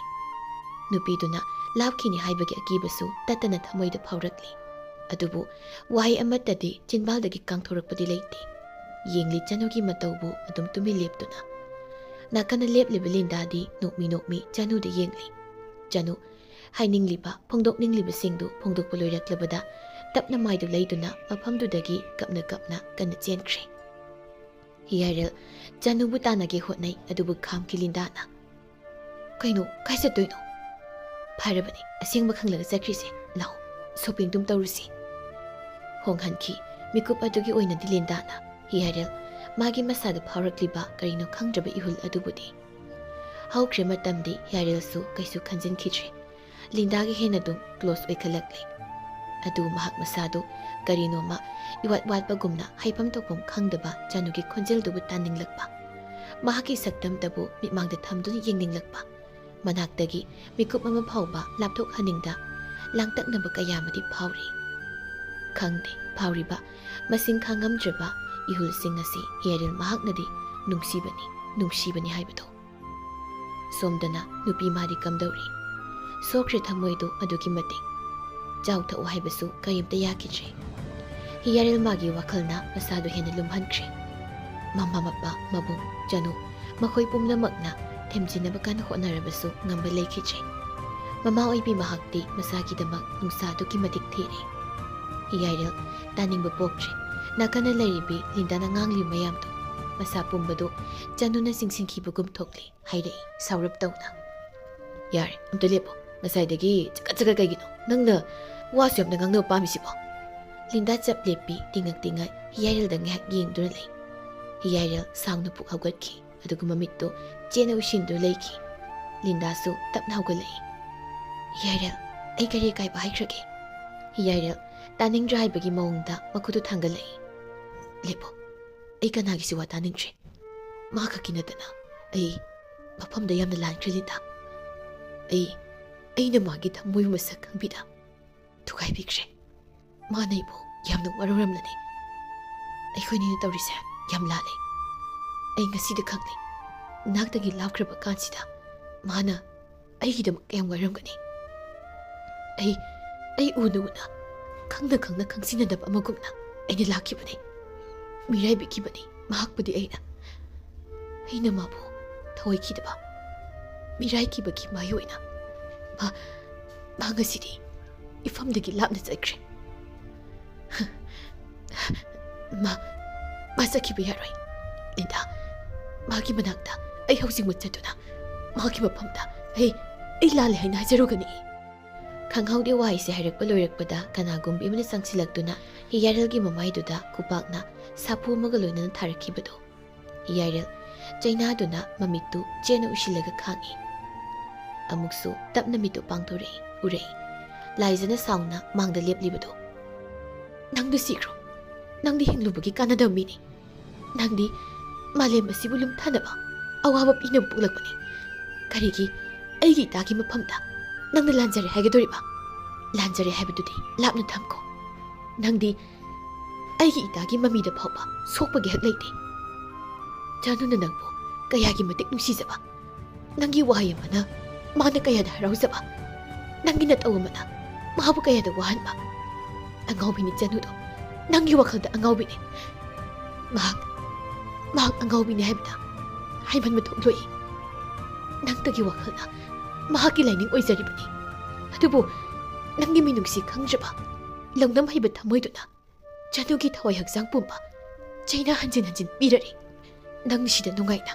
ꯅꯨꯄꯤꯗꯨꯅ ꯂꯥꯞꯈꯤꯅꯤ ꯍꯥꯏꯕꯒꯤ ꯑꯀꯤꯕꯁꯨ ꯇꯠꯇꯅ ꯊꯃꯣꯏꯗ ꯐꯥꯎꯔꯛꯂꯤ꯫ ꯑꯗꯨꯕꯨ ꯋꯥꯍꯩ ꯑꯃꯠꯇꯗꯤ ꯆꯤꯟꯕꯥꯜꯗꯒꯤ ꯀꯥꯡꯊꯣꯔꯛꯄꯗꯤ ꯂꯩꯇꯦ꯫ ꯌꯦꯡꯂꯤ ꯆꯅꯨꯒꯤ ꯃꯇꯧꯕꯨ ꯑꯗꯨꯝ ꯇꯨꯃꯤꯟ ꯂꯦꯞꯇꯨꯅ꯫ ꯅꯥꯀꯟꯗ ꯂꯦꯞꯂꯤꯕ ꯂꯤꯟꯗꯥꯗꯤ ꯅꯣꯛꯃꯤ ꯅꯣꯛꯃꯤ ꯆꯅꯨꯗ ꯌꯦꯡꯂꯤ꯫ ꯆꯅꯨ, ꯍꯥꯏꯅꯤꯡꯂꯤꯕ, ꯐꯣꯡꯗꯣꯛꯅꯤꯡꯂꯤꯕꯁꯤꯡꯗꯨ ꯐꯣꯡꯗꯣꯛꯄ ꯂꯣꯏꯔꯛꯂꯕꯗ ꯇꯞꯅ ꯃꯥꯏꯗꯨ ꯂꯩꯗꯨꯅ ꯃꯐꯝꯗꯨꯗꯒꯤ ꯀꯞꯅ ꯀꯞꯅ ꯀꯟꯅ ꯆꯦꯟꯈ꯭ꯔꯦ꯫ ꯍꯤꯌꯥꯔꯦꯜ ꯆꯅꯨꯕꯨ ꯇꯥꯟꯅꯒꯦ ꯍꯣꯠꯅꯩ, ꯑꯗꯨꯕꯨ ꯈꯥꯝꯈꯤ ꯂꯤꯟꯗꯥꯅ꯫ "ꯀꯩꯅꯣ, ꯀꯥꯏ ꯆꯠꯇꯣꯏꯅꯣ?" "ꯐꯔꯕꯅꯤ, ꯑꯁꯦꯡꯕ ꯈꯪꯂꯒ ꯆꯠꯈ꯭ꯔꯤꯁꯦ꯫ ꯂꯥꯛꯑꯣ, ꯁꯣꯄꯤꯡꯗꯨꯝ ꯇꯧꯔꯨꯁꯤ꯫" ꯍꯣꯡꯍꯟꯈꯤ ꯃꯤꯀꯨꯞ ꯑꯗꯨꯒꯤ ꯑꯣꯏꯅꯗꯤ ꯂꯤꯟꯗꯥꯅ꯫ ꯍꯤꯌꯥꯔꯦꯜ ꯃꯥꯒꯤ ꯃꯁꯥꯗ ꯐꯥꯎꯔꯛꯂꯤꯕ ꯀꯔꯤꯅꯣ ꯈꯪꯗ꯭ꯔꯕ ꯏꯍꯨꯜ ꯑꯗꯨꯕꯨꯗꯤ꯫ ꯍꯧꯈ꯭ꯔꯦ ꯃꯇꯝꯗꯤ꯫ ꯌꯥꯔꯦꯜꯁꯨ ꯀꯩꯁꯨ ꯈꯟꯖꯤꯟꯈꯤꯗ꯭ꯔꯦ꯫ ꯂꯤꯟꯗꯥꯒ ꯍꯦꯟꯅ ꯑꯗꯨꯝ ꯀ꯭ꯂꯣꯁ ꯑꯣꯏꯈꯠꯂꯛꯂꯦ꯫ ꯑꯗꯨ ꯃꯍꯥꯛ ꯃꯁꯥꯗꯨ ꯀꯔꯤꯅꯣꯃ ꯏꯋꯥꯠ ꯋꯥꯠꯄꯒꯨꯝꯅ ꯍꯥꯏꯐꯝ ꯇꯧꯐꯝ ꯈꯪꯗꯕ ꯆꯥꯅꯨꯒꯤ ꯈꯣꯟꯖꯦꯜꯗꯨꯕꯨ ꯇꯥꯅꯤꯡꯂꯛꯄ, ꯃꯍꯥꯛꯀꯤ ꯁꯛꯇꯝꯇꯕꯨ ꯃꯤꯠꯃꯥꯡꯗ ꯊꯝꯗꯨꯅ ꯌꯦꯡꯅꯤꯡꯂꯛꯄ, ꯃꯅꯥꯛꯇꯒꯤ ꯃꯤꯀꯨꯞ ꯑꯃ ꯐꯥꯎꯕ ꯂꯥꯞꯊꯣꯛꯍꯟꯅꯤꯡꯗ ꯂꯥꯡꯇꯛꯅꯕ ꯀꯌꯥ ꯑꯃꯗꯤ ꯐꯥꯎꯔꯤ꯫ ꯈꯪꯗꯦ, ꯐꯥꯎꯔꯤꯕ ꯃꯁꯤꯡ ꯈꯥꯡꯉꯝꯗ꯭ꯔꯕ ꯏꯍꯨꯜꯁꯤꯡ ꯑꯁꯤ ꯌꯥꯔꯦꯜ ꯃꯍꯥꯛꯅꯗꯤ ꯅꯨꯡꯁꯤꯕꯅꯤ, ꯅꯨꯡꯁꯤꯕꯅꯤ ꯍꯥꯏꯕꯗꯣ꯫ ꯁꯣꯝꯗꯅ ꯅꯨꯄꯤ ꯃꯥꯗꯤ ꯀꯝꯗꯧꯔꯤ? ꯁꯣꯛꯈ꯭ꯔꯦ ꯊꯃꯣꯏꯗꯣ ꯑꯗꯨꯛꯀꯤ ꯃꯇꯤꯛ꯫ ꯆꯥꯎ ꯊꯛꯎ ꯍꯥꯏꯕꯁꯨ ꯀꯔꯤꯝꯇ ꯌꯥꯈꯤꯗ꯭ꯔꯦ꯫ ꯌꯥꯔꯦꯜ ꯃꯥꯒꯤ ꯋꯥꯈꯜꯅ ꯃꯁꯥꯗꯨ ꯍꯦꯟꯅ ꯂꯨꯝꯍꯟꯈ꯭ꯔꯦ꯫ ꯃꯃꯥ ꯃꯄꯥ, ꯃꯕꯨꯡ, ꯆꯅꯨ, ꯃꯈꯣꯏ ꯄꯨꯝꯅꯃꯛꯅ ꯊꯦꯝꯖꯤꯟꯅꯕ ꯀꯟꯅ ꯍꯣꯠꯅꯔꯕꯁꯨ ꯉꯝꯕ ꯂꯩꯈꯤꯗ꯭ꯔꯦ꯫ ꯃꯃꯥ ꯑꯣꯏꯕꯤ ꯃꯍꯥꯛꯇꯤ ꯃꯁꯥꯒꯤꯗꯃꯛ ꯅꯨꯡꯁꯥ ꯑꯗꯨꯛꯀꯤ ꯃꯇꯤꯛ ꯊꯤꯔꯦ꯫ ꯌꯥꯔꯦꯜ ꯇꯥꯅꯤꯡꯕ ꯄꯣꯛꯇ꯭ꯔꯦ꯫ ꯅꯥꯀꯟꯅ ꯂꯩꯔꯤꯕꯤ ꯂꯤꯟꯗꯥꯅ ꯉꯥꯡꯂꯤꯕ ꯃꯌꯥꯝꯗꯨ, ꯃꯁꯥ ꯄꯨꯝꯕꯗꯨ ꯆꯅꯨꯅ ꯆꯤꯡꯁꯤꯟꯈꯤꯕꯒꯨꯝ ꯊꯣꯛꯂꯤ꯫ ꯍꯥꯏꯔꯛꯏ ꯁꯥꯎꯔꯞ ꯇꯧꯅ꯫ "ꯌꯥꯔꯦ, ꯑꯝꯇ ꯂꯦꯞꯄꯣ꯫ ꯉꯁꯥꯏꯗꯒꯤ ꯆꯀꯠ ꯆꯀꯠ ꯀꯩꯒꯤꯅꯣ? ꯅꯪꯅ ꯋꯥꯁꯨ ꯌꯥꯝꯅ ꯉꯥꯡꯅꯕ ꯄꯥꯝꯃꯤꯁꯤꯕꯣ?" ꯂꯤꯟꯗꯥ ꯆꯞ ꯂꯦꯞꯄꯤ, ꯇꯤꯡꯉꯛ ꯇꯤꯡꯉꯛ ꯍꯤꯌꯥꯏꯔꯦꯜꯗ ꯉꯥꯏꯍꯥꯛ ꯌꯦꯡꯗꯨꯅ ꯂꯩ꯫ ꯍꯤꯌꯥꯏꯔꯦꯜ ꯁꯥꯡꯅ ꯄꯨꯛ ꯍꯧꯒꯠꯈꯤ, ꯑꯗꯨꯒ ꯃꯃꯤꯠꯇꯨ ꯆꯦꯠꯅ ꯎꯏꯁꯤꯟꯗꯨꯅ ꯂꯩꯈꯤ꯫ ꯂꯤꯟꯗꯥꯁꯨ ꯇꯞꯅ ꯍꯧꯒꯠꯂꯛꯏ꯫ "ꯍꯤꯌꯥꯏꯔꯦꯜ, ꯑꯩ ꯀꯔꯤ ꯑꯀꯥꯏꯕ ꯍꯥꯏꯈ꯭ꯔꯒꯦ?" ꯍꯤꯌꯥꯏꯔꯦꯜ ꯇꯥꯅꯤꯡꯗ꯭ꯔꯥ ꯍꯥꯏꯕꯒꯤ ꯃꯑꯣꯡꯗ ꯃꯈꯨꯠꯇꯨ ꯊꯥꯡꯒꯠꯂꯛꯏ꯫ "ꯂꯦꯞꯄꯣ, ꯑꯩ ꯀꯅꯥꯒꯤꯁꯨ ꯋꯥ ꯇꯥꯅꯤꯡꯗ꯭ꯔꯦ꯫ ꯃꯥ ꯈꯛꯀꯤ ꯅꯠꯇꯅ ꯑꯩ ꯃꯐꯝꯗ ꯌꯥꯝꯅ ꯂꯥꯟꯈ꯭ꯔꯦ, ꯂꯤꯟꯗꯥ꯫ ꯑꯩ, ꯑꯩꯅ ꯃꯥꯒꯤ ꯊꯃꯣꯏꯕꯨ ꯃꯁꯛ ꯈꯪꯕꯤꯗ ꯊꯨꯒꯥꯏꯕꯤꯈ꯭ꯔꯦ꯫ ꯃꯥꯅ ꯑꯩꯕꯨ ꯌꯥꯝꯅ ꯋꯥꯔꯧꯔꯝꯂꯅꯤ꯫ ꯑꯩꯈꯣꯏꯅꯤꯅ ꯇꯧꯔꯤꯁꯦ ꯌꯥꯝ ꯂꯥꯜꯂꯦ꯫ ꯑꯩ ꯉꯁꯤꯗ ꯈꯪꯂꯦ, ꯅꯥꯛꯇꯒꯤ ꯂꯥꯞꯈ꯭ꯔꯕ ꯀꯥꯟꯁꯤꯗ ꯃꯥꯅ ꯑꯩꯒꯤꯗꯃꯛ ꯀꯌꯥꯝ ꯋꯥꯔꯝꯒꯅꯤ꯫ ꯑꯩ, ꯑꯩ ꯎꯅ ꯎꯅ, ꯈꯪꯅ ꯈꯪꯅ, ꯈꯪꯁꯤꯟꯅꯗꯕ ꯑꯃꯒꯨꯝꯅ ꯑꯩꯅ ꯂꯥꯛꯈꯤꯕꯅꯤ꯫ ꯃꯤꯔꯥꯏꯕꯤꯈꯤꯕꯅꯤ ꯃꯍꯥꯛꯄꯨꯗꯤ ꯑꯩꯅ꯫ ꯑꯩꯅ ꯃꯥꯕꯨ ꯊꯑꯣꯏꯈꯤꯗꯕ, ꯃꯤꯔꯥꯏꯈꯤꯕꯒꯤ ꯃꯍꯩ ꯑꯣꯏꯅ ꯃꯥ, ꯃꯥ ꯉꯁꯤꯗꯤ ꯏꯐꯝꯗꯒꯤ ꯂꯥꯞꯅ ꯆꯠꯈ꯭ꯔꯦ꯫ ꯃꯥ, ꯃꯥ ꯆꯠꯈꯤꯕ ꯌꯥꯔꯣꯏ꯫ ꯂꯤꯟꯗꯥ, ꯃꯥꯒꯤ ꯃꯅꯥꯛꯇ ꯑꯩ ꯍꯧꯖꯤꯛꯃꯛ ꯆꯠꯇꯨꯅ ꯃꯥꯒꯤ ꯃꯐꯝꯗ ꯑꯩ, ꯑꯩ ꯂꯥꯜꯂꯦ ꯍꯥꯏꯅ ꯍꯥꯏꯖꯔꯨꯒꯅꯤ꯫" ꯈꯪꯍꯧꯗꯦ ꯋꯥꯍꯩꯁꯦ ꯍꯥꯏꯔꯛꯄ ꯂꯣꯏꯔꯛꯄꯗ ꯀꯅꯥꯒꯨꯝꯕꯤ ꯑꯃꯅ ꯆꯪꯁꯤꯜꯂꯛꯇꯨꯅ ꯍꯤꯌꯥꯏꯔꯦꯜꯒꯤ ꯃꯃꯥꯏꯗꯨꯗ ꯈꯨꯄꯥꯛꯅ ꯁꯥꯐꯨ ꯑꯃꯒ ꯂꯣꯏꯅꯅ ꯊꯥꯔꯛꯈꯤꯕꯗꯣ꯫ ꯍꯤꯌꯥꯏꯔꯦꯜ ꯆꯩꯅꯥꯗꯨꯅ ꯃꯃꯤꯠꯇꯨ ꯆꯦꯠꯅ ꯎꯏꯁꯤꯜꯂꯒ ꯈꯥꯡꯏ꯫ ꯑꯃꯨꯛꯁꯨ ꯇꯞꯅ ꯃꯤꯠꯇꯨ ꯄꯥꯡꯊꯣꯔꯛꯏ, ꯎꯔꯛꯏ꯫ ꯂꯥꯏꯖꯅ ꯁꯥꯎꯅ ꯃꯥꯡꯗ ꯂꯦꯞꯂꯤꯕꯗꯣ꯫ "ꯅꯪꯗꯨ ꯁꯤꯈ꯭ꯔꯣ꯫ ꯅꯪꯗꯤ ꯍꯤꯡꯂꯨꯕꯒꯤ ꯀꯥꯟꯅꯗꯕ ꯃꯤꯅꯤ꯫ ꯅꯪꯗꯤ ꯃꯥꯂꯦꯝ ꯑꯁꯤꯕꯨ ꯂꯨꯝꯊꯅꯕ ꯑꯋꯥꯕ ꯄꯤꯅꯕ ꯄꯣꯛꯂꯛꯄꯅꯤ꯫ ꯀꯔꯤꯒꯤ ꯑꯩꯒꯤ ꯏꯇꯥꯒꯤ ꯃꯐꯝꯗ ꯅꯪꯅ ꯂꯥꯟꯖꯔꯦ ꯍꯥꯏꯒꯗꯧꯔꯤꯕ? ꯂꯥꯟꯖꯔꯦ ꯍꯥꯏꯕꯗꯨꯗꯤ ꯂꯥꯞꯅ ꯊꯝꯈꯣ꯫ ꯅꯪꯗꯤ ꯑꯩꯒꯤ ꯏꯇꯥꯒꯤ ꯃꯃꯤꯗ ꯐꯥꯎꯕ ꯁꯣꯛꯄꯒꯤ ꯍꯛ ꯂꯩꯇꯦ꯫ ꯆꯥꯅꯨꯅ ꯅꯪꯕꯨ ꯀꯌꯥꯒꯤ ꯃꯇꯤꯛ ꯅꯨꯡꯁꯤꯖꯕ, ꯅꯪꯒꯤ ꯋꯥꯍꯩ ꯑꯃꯅ ꯃꯥꯅ ꯀꯌꯥꯗ ꯍꯔꯥꯎꯖꯕ, ꯅꯪꯒꯤ ꯅꯇꯧ ꯑꯃꯅ ꯃꯥꯕꯨ ꯀꯌꯥꯗ ꯋꯥꯍꯟꯕ꯫ ꯑꯉꯥꯎꯕꯤꯅꯤ ꯆꯅꯨꯗꯣ, ꯅꯪꯒꯤ ꯋꯥꯈꯜꯗ ꯑꯉꯥꯎꯕꯤꯅꯤ꯫ ꯃꯍꯥꯛ, ꯃꯍꯥꯛ ꯑꯉꯥꯎꯕꯤꯅꯤ ꯍꯥꯏꯕꯗ ꯍꯥꯏꯃꯟꯕ ꯊꯣꯛꯂꯣꯏ꯫ ꯅꯪꯇꯒꯤ ꯋꯥꯈꯜꯅ ꯃꯍꯥꯛꯀꯤ ꯂꯥꯏꯅꯤꯡ ꯑꯣꯏꯖꯔꯤꯕꯅꯤ꯫ ꯑꯗꯨꯕꯨ ꯅꯪꯒꯤ ꯃꯤꯅꯨꯡꯁꯤ ꯈꯪꯗ꯭ꯔꯕ, ꯂꯧꯅꯝ ꯍꯩꯕ ꯊꯃꯣꯏꯗꯨꯅ ꯆꯅꯨꯒꯤ ꯊꯋꯥꯏ ꯍꯛꯆꯥꯡ ꯄꯨꯝꯕ ꯆꯩꯅꯥ ꯍꯟꯖꯤꯟ ꯍꯟꯖꯤꯟ ꯄꯤꯔꯔꯦ꯫ ꯅꯪ ꯁꯤꯗ ꯅꯨꯡꯉꯥꯏꯅ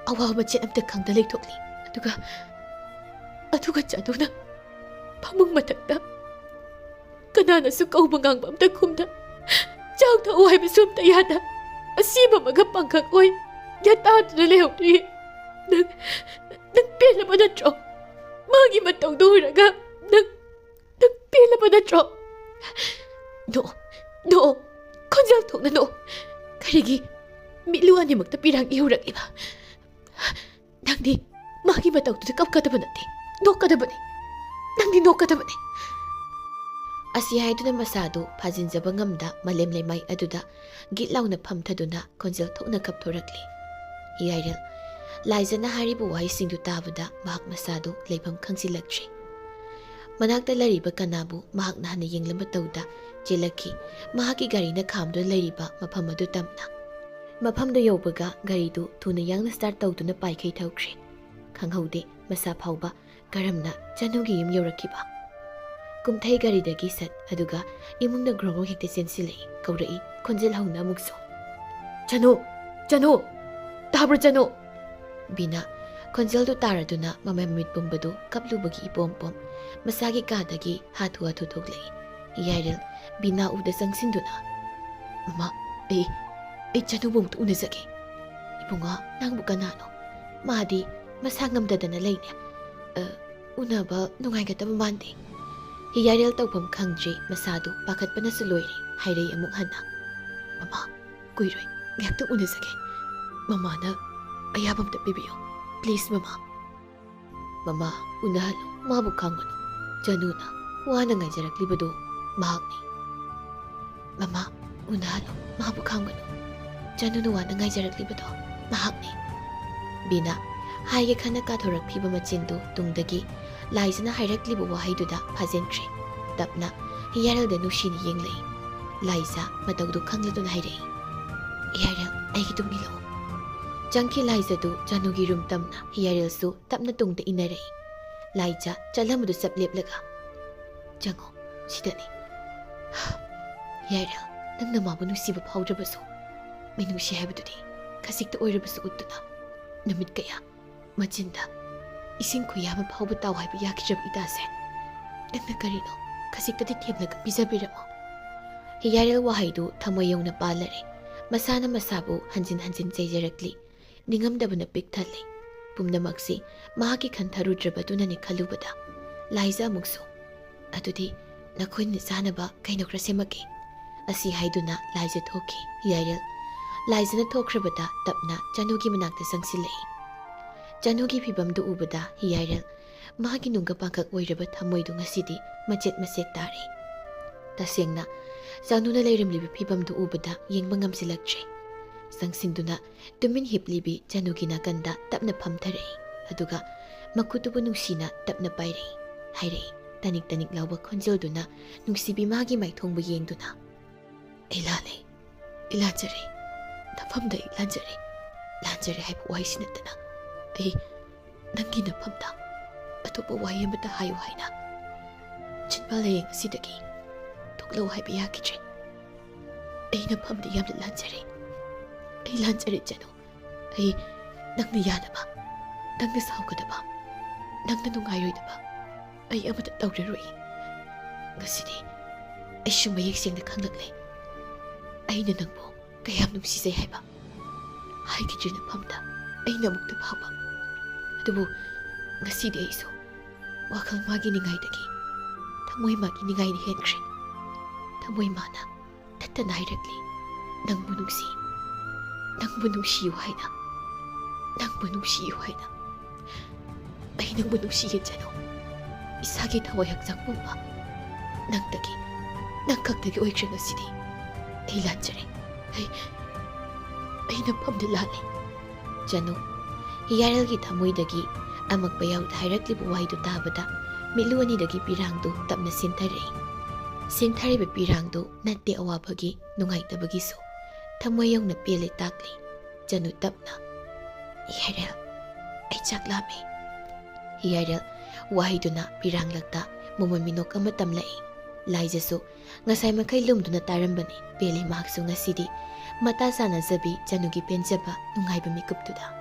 ꯑꯋꯥꯕ ꯃꯆꯦꯠ ꯑꯝꯇ ꯈꯪꯗ ꯂꯩꯊꯣꯛꯂꯤ꯫ ꯑꯗꯨꯒ, ꯑꯗꯨꯒ ꯆꯅꯨꯅ ꯐꯃꯨꯡ ꯃꯊꯛꯇ ꯀꯅꯥꯅꯁꯨ ꯀꯧꯕ ꯉꯥꯡꯕ ꯑꯝꯇ ꯈꯨꯝꯗ, "ꯆꯥꯛ ꯊꯛꯎ" ꯍꯥꯏꯕꯁꯨ ꯑꯝꯇ ꯌꯥꯗ, ꯑꯁꯤꯕ ꯑꯃꯒ ꯄꯥꯡꯈꯛ ꯑꯣꯏ ꯒ꯭ꯌꯥꯟ ꯇꯥꯗꯨꯅ ꯂꯩꯍꯧꯔꯤ꯫ ꯅꯪ, ꯅꯪ ꯄꯦꯜꯂꯕ ꯅꯠꯇ꯭ꯔꯣ? ꯃꯥꯒꯤ ꯃꯇꯧꯗꯨ ꯎꯔꯒ ꯅꯪ, ꯅꯪ ꯄꯦꯜꯂꯕ ꯅꯠꯇ꯭ꯔꯣ? ꯅꯣꯛꯑꯣ, ꯅꯣꯛꯑꯣ, ꯈꯣꯟꯖꯦꯜ ꯊꯣꯛꯅ ꯅꯣꯛꯑꯣ꯫ ꯀꯔꯤꯒꯤ ꯃꯤꯠꯂꯨ ꯑꯅꯤꯃꯛꯇ ꯄꯤꯔꯥꯡ ꯏꯍꯨꯔꯛꯂꯤꯕ? ꯅꯪꯗꯤ ꯃꯥꯒꯤ ꯃꯇꯧꯗꯨꯗ ꯀꯞꯀꯗꯕ ꯅꯠꯇꯦ, ꯅꯣꯛꯀꯗꯕꯅꯤ꯫ ꯅꯪꯗꯤ ꯅꯣꯛꯀꯗꯕꯅꯤ꯫ ꯑꯁꯤ ꯍꯥꯏꯗꯨꯅ ꯃꯁꯥꯗꯨ ꯐꯥꯖꯤꯟꯖꯕ ꯉꯝꯗ ꯃꯥꯂꯦꯝ ꯂꯩꯃꯥꯏ ꯑꯗꯨꯗ ꯒꯤꯠ ꯂꯥꯎꯅ ꯐꯝꯊꯗꯨꯅ ꯈꯣꯟꯖꯦꯜ ꯊꯣꯛꯅ ꯀꯞꯊꯣꯔꯛꯂꯤ꯫ ꯌꯥꯏꯔꯦꯜ, ꯂꯥꯏꯖꯅ ꯍꯥꯏꯔꯤꯕ ꯋꯥꯍꯩꯁꯤꯡꯗꯨ ꯇꯥꯕꯗ ꯃꯍꯥꯛ ꯃꯁꯥꯗꯨ ꯂꯩꯐꯝ ꯈꯪꯖꯤꯜꯂꯛꯇ꯭ꯔꯦ꯫ ꯃꯅꯥꯛꯇ ꯂꯩꯔꯤꯕ ꯀꯅꯥꯕꯨ ꯃꯍꯥꯛꯅ ꯍꯥꯟꯅ ꯌꯦꯡꯂꯝꯕ ꯇꯧꯗ ꯆꯦꯜꯂꯛꯈꯤ꯫ ꯃꯍꯥꯛꯀꯤ ꯒꯥꯔꯤꯅ ꯈꯥꯝꯗꯨꯅ ꯂꯩꯔꯤꯕ ꯃꯐꯝ ꯑꯗꯨ ꯇꯝꯅ꯫ ꯃꯐꯝꯗꯨ ꯌꯧꯕꯒ ꯒꯥꯔꯤꯗꯨ ꯊꯨꯅ ꯌꯥꯡꯅ start ꯇꯧꯗꯨꯅ ꯄꯥꯏꯈꯩ ꯊꯧꯈ꯭ꯔꯦ꯫ ꯈꯪꯍꯧꯗꯦ ꯃꯁꯥ ꯐꯥꯎꯕ ꯀꯔꯝꯅ ꯆꯅꯨꯒꯤ ꯌꯨꯝ ꯌꯧꯔꯛꯈꯤꯕ꯫ ꯀꯨꯝꯊꯩ ꯒꯥꯔꯤꯗꯒꯤ ꯁꯠ ꯑꯗꯨꯒ ꯏꯃꯨꯡꯗ ꯒ꯭ꯔꯣꯡ ꯒ꯭ꯔꯣꯡ ꯍꯦꯛꯇ ꯆꯦꯟꯁꯤꯜꯂꯛꯏ, ꯀꯧꯔꯛꯏ, ꯈꯣꯟꯖꯦꯜ ꯍꯧꯅ ꯑꯃꯨꯛꯁꯨ, "ꯆꯅꯨ! ꯆꯅꯨ! ꯇꯥꯕ꯭ꯔꯣ ꯆꯅꯨ?" ꯕꯤꯅꯥ ꯈꯣꯟꯖꯦꯜꯗꯨ ꯇꯥꯔꯗꯨꯅ ꯃꯃꯩ ꯃꯃꯤꯠ ꯄꯨꯝꯕꯗꯨ ꯀꯞꯂꯨꯕꯒꯤ ꯏꯄꯣꯝ ꯄꯣꯝ ꯃꯁꯥꯒꯤ ꯀꯥꯗꯒꯤ ꯍꯥꯊꯨ ꯍꯥꯊꯨ ꯊꯣꯛꯂꯛꯏ꯫ ꯌꯥꯏꯔꯦꯜ ꯕꯤꯅꯥ ꯎꯕꯗ ꯆꯪꯁꯤꯟꯗꯨꯅ, "ꯃꯃꯥ, ꯑꯩ, ꯑꯩ ꯆꯅꯨꯕꯨ ꯑꯃꯨꯛꯇ ꯎꯅꯖꯒꯦ꯫ ꯏꯕꯨꯡꯉꯣ, ꯅꯪꯕꯨ ꯀꯅꯥꯅꯣ? ꯃꯥꯗꯤ ꯃꯁꯥ ꯉꯝꯗꯗꯅ ꯂꯩꯅꯦ꯫ ꯑ, ꯎꯅꯕ ꯅꯨꯡꯉꯥꯏꯒꯗꯕ ꯃꯥꯟꯗꯦ꯫" ꯌꯥꯏꯔꯦꯜ ꯇꯧꯐꯝ ꯈꯪꯗ꯭ꯔꯦ, ꯃꯁꯥꯗꯨ ꯄꯥꯈꯠꯄꯅꯁꯨ ꯂꯣꯏꯔꯦ꯫ ꯍꯥꯏꯔꯛꯏ ꯑꯃꯨꯛ ꯍꯟꯅ, "ꯃꯃꯥ, ꯀꯨꯏꯔꯣꯏ, ꯉꯥꯏꯍꯥꯛꯇꯪ ꯎꯅꯖꯒꯦ꯫ ꯃꯃꯥꯅ ꯑꯌꯥꯕ ꯑꯝꯇ ꯄꯤꯕꯤꯌꯨ꯫ Please, ꯃꯃꯥ꯫" "ꯃꯃꯥ, ꯎꯅꯍꯜꯂꯨ, ꯃꯥꯕꯨ ꯈꯥꯡꯒꯅꯨ꯫ ꯆꯅꯨꯅ ꯋꯥꯅ ꯉꯥꯏꯖꯔꯛꯂꯤꯕꯗꯨ ꯃꯍꯥꯛꯅꯤ꯫ ꯃꯃꯥ, ꯎꯅꯍꯜꯂꯨ, ꯃꯥꯕꯨ ꯈꯥꯡꯒꯅꯨ꯫ ꯆꯅꯨꯅ ꯋꯥꯅ ꯉꯥꯏꯖꯔꯛꯂꯤꯕꯗꯣ ꯃꯍꯥꯛꯅꯤ꯫" ꯕꯤꯅꯥ ꯍꯥꯏꯒꯦ ꯈꯟꯅ ꯀꯥꯊꯣꯔꯛꯈꯤꯕ ꯃꯆꯤꯟꯗꯨ ꯇꯨꯡꯗꯒꯤ ꯂꯥꯏꯖꯅ ꯍꯥꯏꯔꯛꯂꯤꯕ ꯋꯥꯍꯩꯗꯨꯗ ꯐꯥꯖꯤꯟꯈ꯭ꯔꯦ꯫ ꯇꯞꯅ ꯌꯥꯏꯔꯦꯜꯗ ꯅꯨꯡꯁꯤꯅ ꯌꯦꯡꯂꯛꯏ꯫ ꯂꯥꯏꯖ ꯃꯇꯧꯗꯨ ꯈꯪꯂꯗꯨꯅ ꯍꯥꯏꯔꯛꯏ, "ꯌꯥꯏꯔꯦꯜ, ꯑꯩꯒꯤ ꯇꯨꯡ ꯏꯜꯂꯛꯎ꯫" ꯆꯪꯈꯤ ꯂꯥꯏꯖꯗꯨ ꯆꯅꯨꯒꯤ ꯔꯨꯝ ꯇꯝꯅ꯫ ꯌꯥꯏꯔꯦꯜꯁꯨ ꯇꯞꯅ ꯇꯨꯡꯗ ꯏꯟꯅꯔꯛꯏ꯫ ꯂꯥꯏꯖ ꯆꯠꯂꯝꯕꯗꯨ ꯆꯞ ꯂꯦꯞꯂꯒ, "ꯆꯪꯉꯣ, ꯁꯤꯗꯅꯤ꯫" "ꯌꯥꯏꯔꯦꯜ, ꯅꯪꯅ ꯃꯥꯕꯨ ꯅꯨꯡꯁꯤꯕ ꯐꯥꯎꯗ꯭ꯔꯕꯁꯨ, ꯃꯤꯅꯨꯡꯁꯤ ꯍꯥꯏꯕꯗꯨꯗꯤ ꯈꯖꯤꯛꯇ ꯑꯣꯏꯔꯕꯁꯨ ꯎꯠꯇꯨꯅ ꯅꯨꯃꯤꯠ ꯀꯌꯥ ꯃꯆꯤꯟꯗ ꯏꯁꯤꯡ ꯈꯨꯌꯥ ꯑꯃ ꯐꯥꯎꯕ ꯇꯥꯎ ꯍꯥꯏꯕ ꯌꯥꯈꯤꯗ꯭ꯔꯕ ꯏꯇꯥꯁꯦ, ꯅꯪꯅ ꯀꯔꯤꯅꯣ ꯈꯖꯤꯛꯇꯗꯤ ꯊꯦꯝꯂꯒ ꯄꯤꯖꯕꯤꯔꯝꯃꯣ꯫" ꯌꯥꯏꯔꯦꯜ ꯋꯥꯍꯩꯗꯨ ꯊꯃꯣꯏ ꯌꯧꯅ ꯄꯥꯜꯂꯔꯦ꯫ ꯃꯁꯥꯅ ꯃꯁꯥꯕꯨ ꯍꯟꯖꯤꯟ ꯍꯟꯖꯤꯟ ꯆꯩꯖꯔꯛꯂꯤ꯫ ꯅꯤꯡꯉꯝꯗꯕꯅ ꯄꯤꯛ ꯊꯜꯂꯤ꯫ ꯄꯨꯝꯅꯃꯛꯁꯤ ꯃꯍꯥꯛꯀꯤ ꯈꯟꯊꯔꯨꯗ꯭ꯔꯕꯗꯨꯅꯅꯤ ꯈꯜꯂꯨꯕꯗ ꯂꯥꯏꯖ ꯑꯃꯨꯛꯁꯨ, "ꯑꯗꯨꯗꯤ ꯅꯈꯣꯏꯅ ꯆꯥꯅꯕ ꯀꯩꯅꯣ ꯈꯔ ꯁꯦꯝꯃꯛꯀꯦ꯫" ꯑꯁꯤ ꯍꯥꯏꯗꯨꯅ ꯂꯥꯏꯖ ꯊꯣꯛꯈꯤ꯫ ꯌꯥꯏꯔꯦꯜ ꯂꯥꯏꯖꯅ ꯊꯣꯛꯈ꯭ꯔꯕꯗ ꯇꯞꯅ ꯆꯅꯨꯒꯤ ꯃꯅꯥꯛꯇ ꯆꯪꯁꯤꯜꯂꯛꯏ꯫ ꯆꯅꯨꯒꯤ ꯐꯤꯕꯝꯗꯨ ꯎꯕꯗ ꯌꯥꯏꯔꯦꯜ ꯃꯥꯒꯤ ꯅꯨꯡꯒ ꯄꯥꯡꯒꯛ ꯑꯣꯏꯔꯕ ꯊꯃꯣꯏꯗꯨ ꯉꯁꯤꯗꯤ ꯃꯆꯦꯠ ꯃꯆꯦꯠ ꯇꯥꯔꯦ꯫ ꯇꯁꯦꯡꯅ ꯆꯅꯨꯅ ꯂꯩꯔꯝꯂꯤꯕ ꯐꯤꯕꯝꯗꯨ ꯎꯕꯗ ꯌꯦꯡꯕ ꯉꯝꯁꯤꯜꯂꯛꯇ꯭ꯔꯦ꯫ ꯆꯪꯁꯤꯟꯗꯨꯅ ꯇꯨꯃꯤꯟ ꯍꯤꯞꯂꯤꯕꯤ ꯆꯅꯨꯒꯤ ꯅꯥꯀꯟꯗ ꯇꯞꯅ ꯐꯝꯊꯔꯛꯏ, ꯑꯗꯨꯒ ꯃꯈꯨꯠꯇꯨꯕꯨ ꯅꯨꯡꯁꯤꯅ ꯇꯞꯅ ꯄꯥꯏꯔꯛꯏ꯫ ꯍꯥꯏꯔꯛꯏ, ꯇꯅꯤꯛ ꯇꯅꯤꯛ ꯂꯥꯎꯕ ꯈꯣꯟꯖꯦꯜꯗꯨꯅ ꯅꯨꯡꯁꯤꯕꯤ ꯃꯥꯒꯤ ꯃꯥꯏꯊꯣꯡꯕꯨ ꯌꯦꯡꯗꯨꯅ, "ꯑꯩ ꯂꯥꯜꯂꯦ, ꯑꯩ ꯂꯥꯟꯖꯔꯦ, ꯅꯐꯝꯗ ꯑꯩ ꯂꯥꯟꯖꯔꯦ꯫ ꯂꯥꯟꯖꯔꯦ ꯍꯥꯏꯕ ꯋꯥꯍꯩꯁꯤ ꯅꯠꯇꯅ ꯑꯩ ꯅꯪꯒꯤ ꯅꯐꯝꯗ ꯑꯇꯣꯞꯄ ꯋꯥꯍꯩ ꯑꯃꯠꯇ ꯍꯥꯏꯌꯨ ꯍꯥꯏꯅ ꯆꯤꯟꯕꯥꯜ ꯂꯥꯏꯌꯦꯡ ꯑꯁꯤꯗꯒꯤ ꯊꯣꯛꯂꯛꯎ ꯍꯥꯏꯕ ꯌꯥꯈꯤꯗ꯭ꯔꯦ꯫ ꯑꯩ ꯅꯐꯝꯗ ꯌꯥꯝꯅ ꯂꯥꯟꯖꯔꯦ꯫ ꯑꯩ ꯂꯥꯟꯖꯔꯦ ꯆꯅꯨ꯫ ꯑꯩ ꯅꯪꯅ ꯌꯥꯗꯕ, ꯅꯪꯅ ꯁꯥꯎꯒꯗꯕ, ꯅꯪꯅ ꯅꯨꯡꯉꯥꯏꯔꯣꯏꯗꯕ, ꯑꯩ ꯑꯃꯠꯇ ꯇꯧꯔꯔꯣꯏ꯫ ꯉꯁꯤꯗꯤ ꯑꯩꯁꯨ ꯃꯌꯦꯛ ꯁꯦꯡꯅ ꯈꯪꯂꯛꯂꯦ, ꯑꯩꯅ ꯅꯪꯕꯨ ꯀꯌꯥꯝ ꯅꯨꯡꯁꯤꯖꯩ ꯍꯥꯏꯕ꯫ ꯍꯥꯏꯈꯤꯗ꯭ꯔꯤ ꯅꯐꯝꯗ ꯑꯩꯅ ꯑꯃꯨꯛꯇ ꯐꯥꯎꯕ꯫ ꯑꯗꯨꯕꯨ ꯉꯁꯤꯗꯤ ꯑꯩꯁꯨ ꯋꯥꯈꯜ ꯃꯥꯒꯤ ꯅꯤꯡꯉꯥꯏꯗꯒꯤ ꯊꯃꯣꯏ ꯃꯥꯒꯤ ꯅꯤꯡꯉꯥꯏꯅ ꯍꯦꯟꯈ꯭ꯔꯦ꯫ ꯊꯃꯣꯏ ꯃꯥꯅ ꯇꯠꯇꯅ ꯍꯥꯏꯔꯛꯂꯤ, "ꯅꯪꯕꯨ ꯅꯨꯡꯁꯤ, ꯅꯪꯕꯨ ꯅꯨꯡꯁꯤꯌꯨ ꯍꯥꯏꯅ, ꯅꯪꯕꯨ ꯅꯨꯡꯁꯤꯌꯨ ꯍꯥꯏꯅ꯫ ꯑꯩ ꯅꯪꯕꯨ ꯅꯨꯡꯁꯤꯌꯦ ꯆꯅꯨ꯫ ꯏꯁꯥꯒꯤ ꯊꯋꯥꯏ ꯍꯛꯆꯥꯡ ꯄꯨꯝꯕ ꯅꯪꯗꯒꯤ, ꯅꯪ ꯈꯛꯇꯒꯤ ꯑꯣꯏꯈ꯭ꯔꯦ ꯉꯁꯤꯗꯤ꯫ ꯑꯩ ꯂꯥꯟꯖꯔꯦ꯫ ꯑꯩ, ꯑꯩ ꯅꯐꯝꯗ ꯂꯥꯜꯂꯦ꯫" ꯆꯅꯨ, ꯍꯤꯌꯥꯔꯦꯜꯒꯤ ꯊꯃꯣꯏꯗꯒꯤ ꯑꯃꯛꯄ ꯌꯥꯎꯗ ꯍꯥꯏꯔꯛꯂꯤꯕ ꯋꯥꯍꯩꯗꯨ ꯇꯥꯕꯗ ꯃꯤꯠꯂꯨ ꯑꯅꯤꯗꯒꯤ ꯄꯤꯔꯥꯡꯗꯨ ꯇꯞꯅ ꯁꯤꯟꯊꯔꯛꯏ꯫ ꯁꯤꯟꯊꯔꯤꯕ ꯄꯤꯔꯥꯡꯗꯨ ꯅꯠꯇꯦ ꯑꯋꯥꯕꯒꯤ, ꯅꯨꯡꯉꯥꯏꯇꯕꯒꯤꯁꯨ꯫ ꯊꯃꯣꯏ ꯌꯧꯅ ꯄꯦꯜꯂꯦ ꯇꯥꯛꯂꯤ꯫ ꯆꯅꯨ ꯇꯞꯅ, "ꯍꯤꯌꯥꯔꯦꯜ, ꯑꯩ ꯆꯥꯛ ꯂꯥꯝꯃꯦ꯫" ꯍꯤꯌꯥꯔꯦꯜ ꯋꯥꯍꯩꯗꯨꯅ ꯄꯤꯔꯥꯡꯂꯛꯇ ꯃꯃꯣꯟ ꯃꯤꯅꯣꯛ ꯑꯃ ꯇꯝꯂꯛꯏ꯫ ꯂꯥꯏꯖꯁꯨ ꯉꯁꯥꯏ ꯃꯈꯩ ꯂꯨꯝꯗꯨꯅ ꯇꯥꯔꯝꯕꯅꯤ꯫ ꯄꯦꯜꯂꯤ ꯃꯍꯥꯛꯁꯨ ꯉꯁꯤꯗꯤ ꯃꯇꯥ ꯆꯥꯅꯖꯕꯤ ꯆꯅꯨꯒꯤ ꯄꯦꯟꯖꯕ ꯅꯨꯡꯉꯥꯏꯕ ꯃꯤꯀꯨꯞꯇꯨꯗ꯫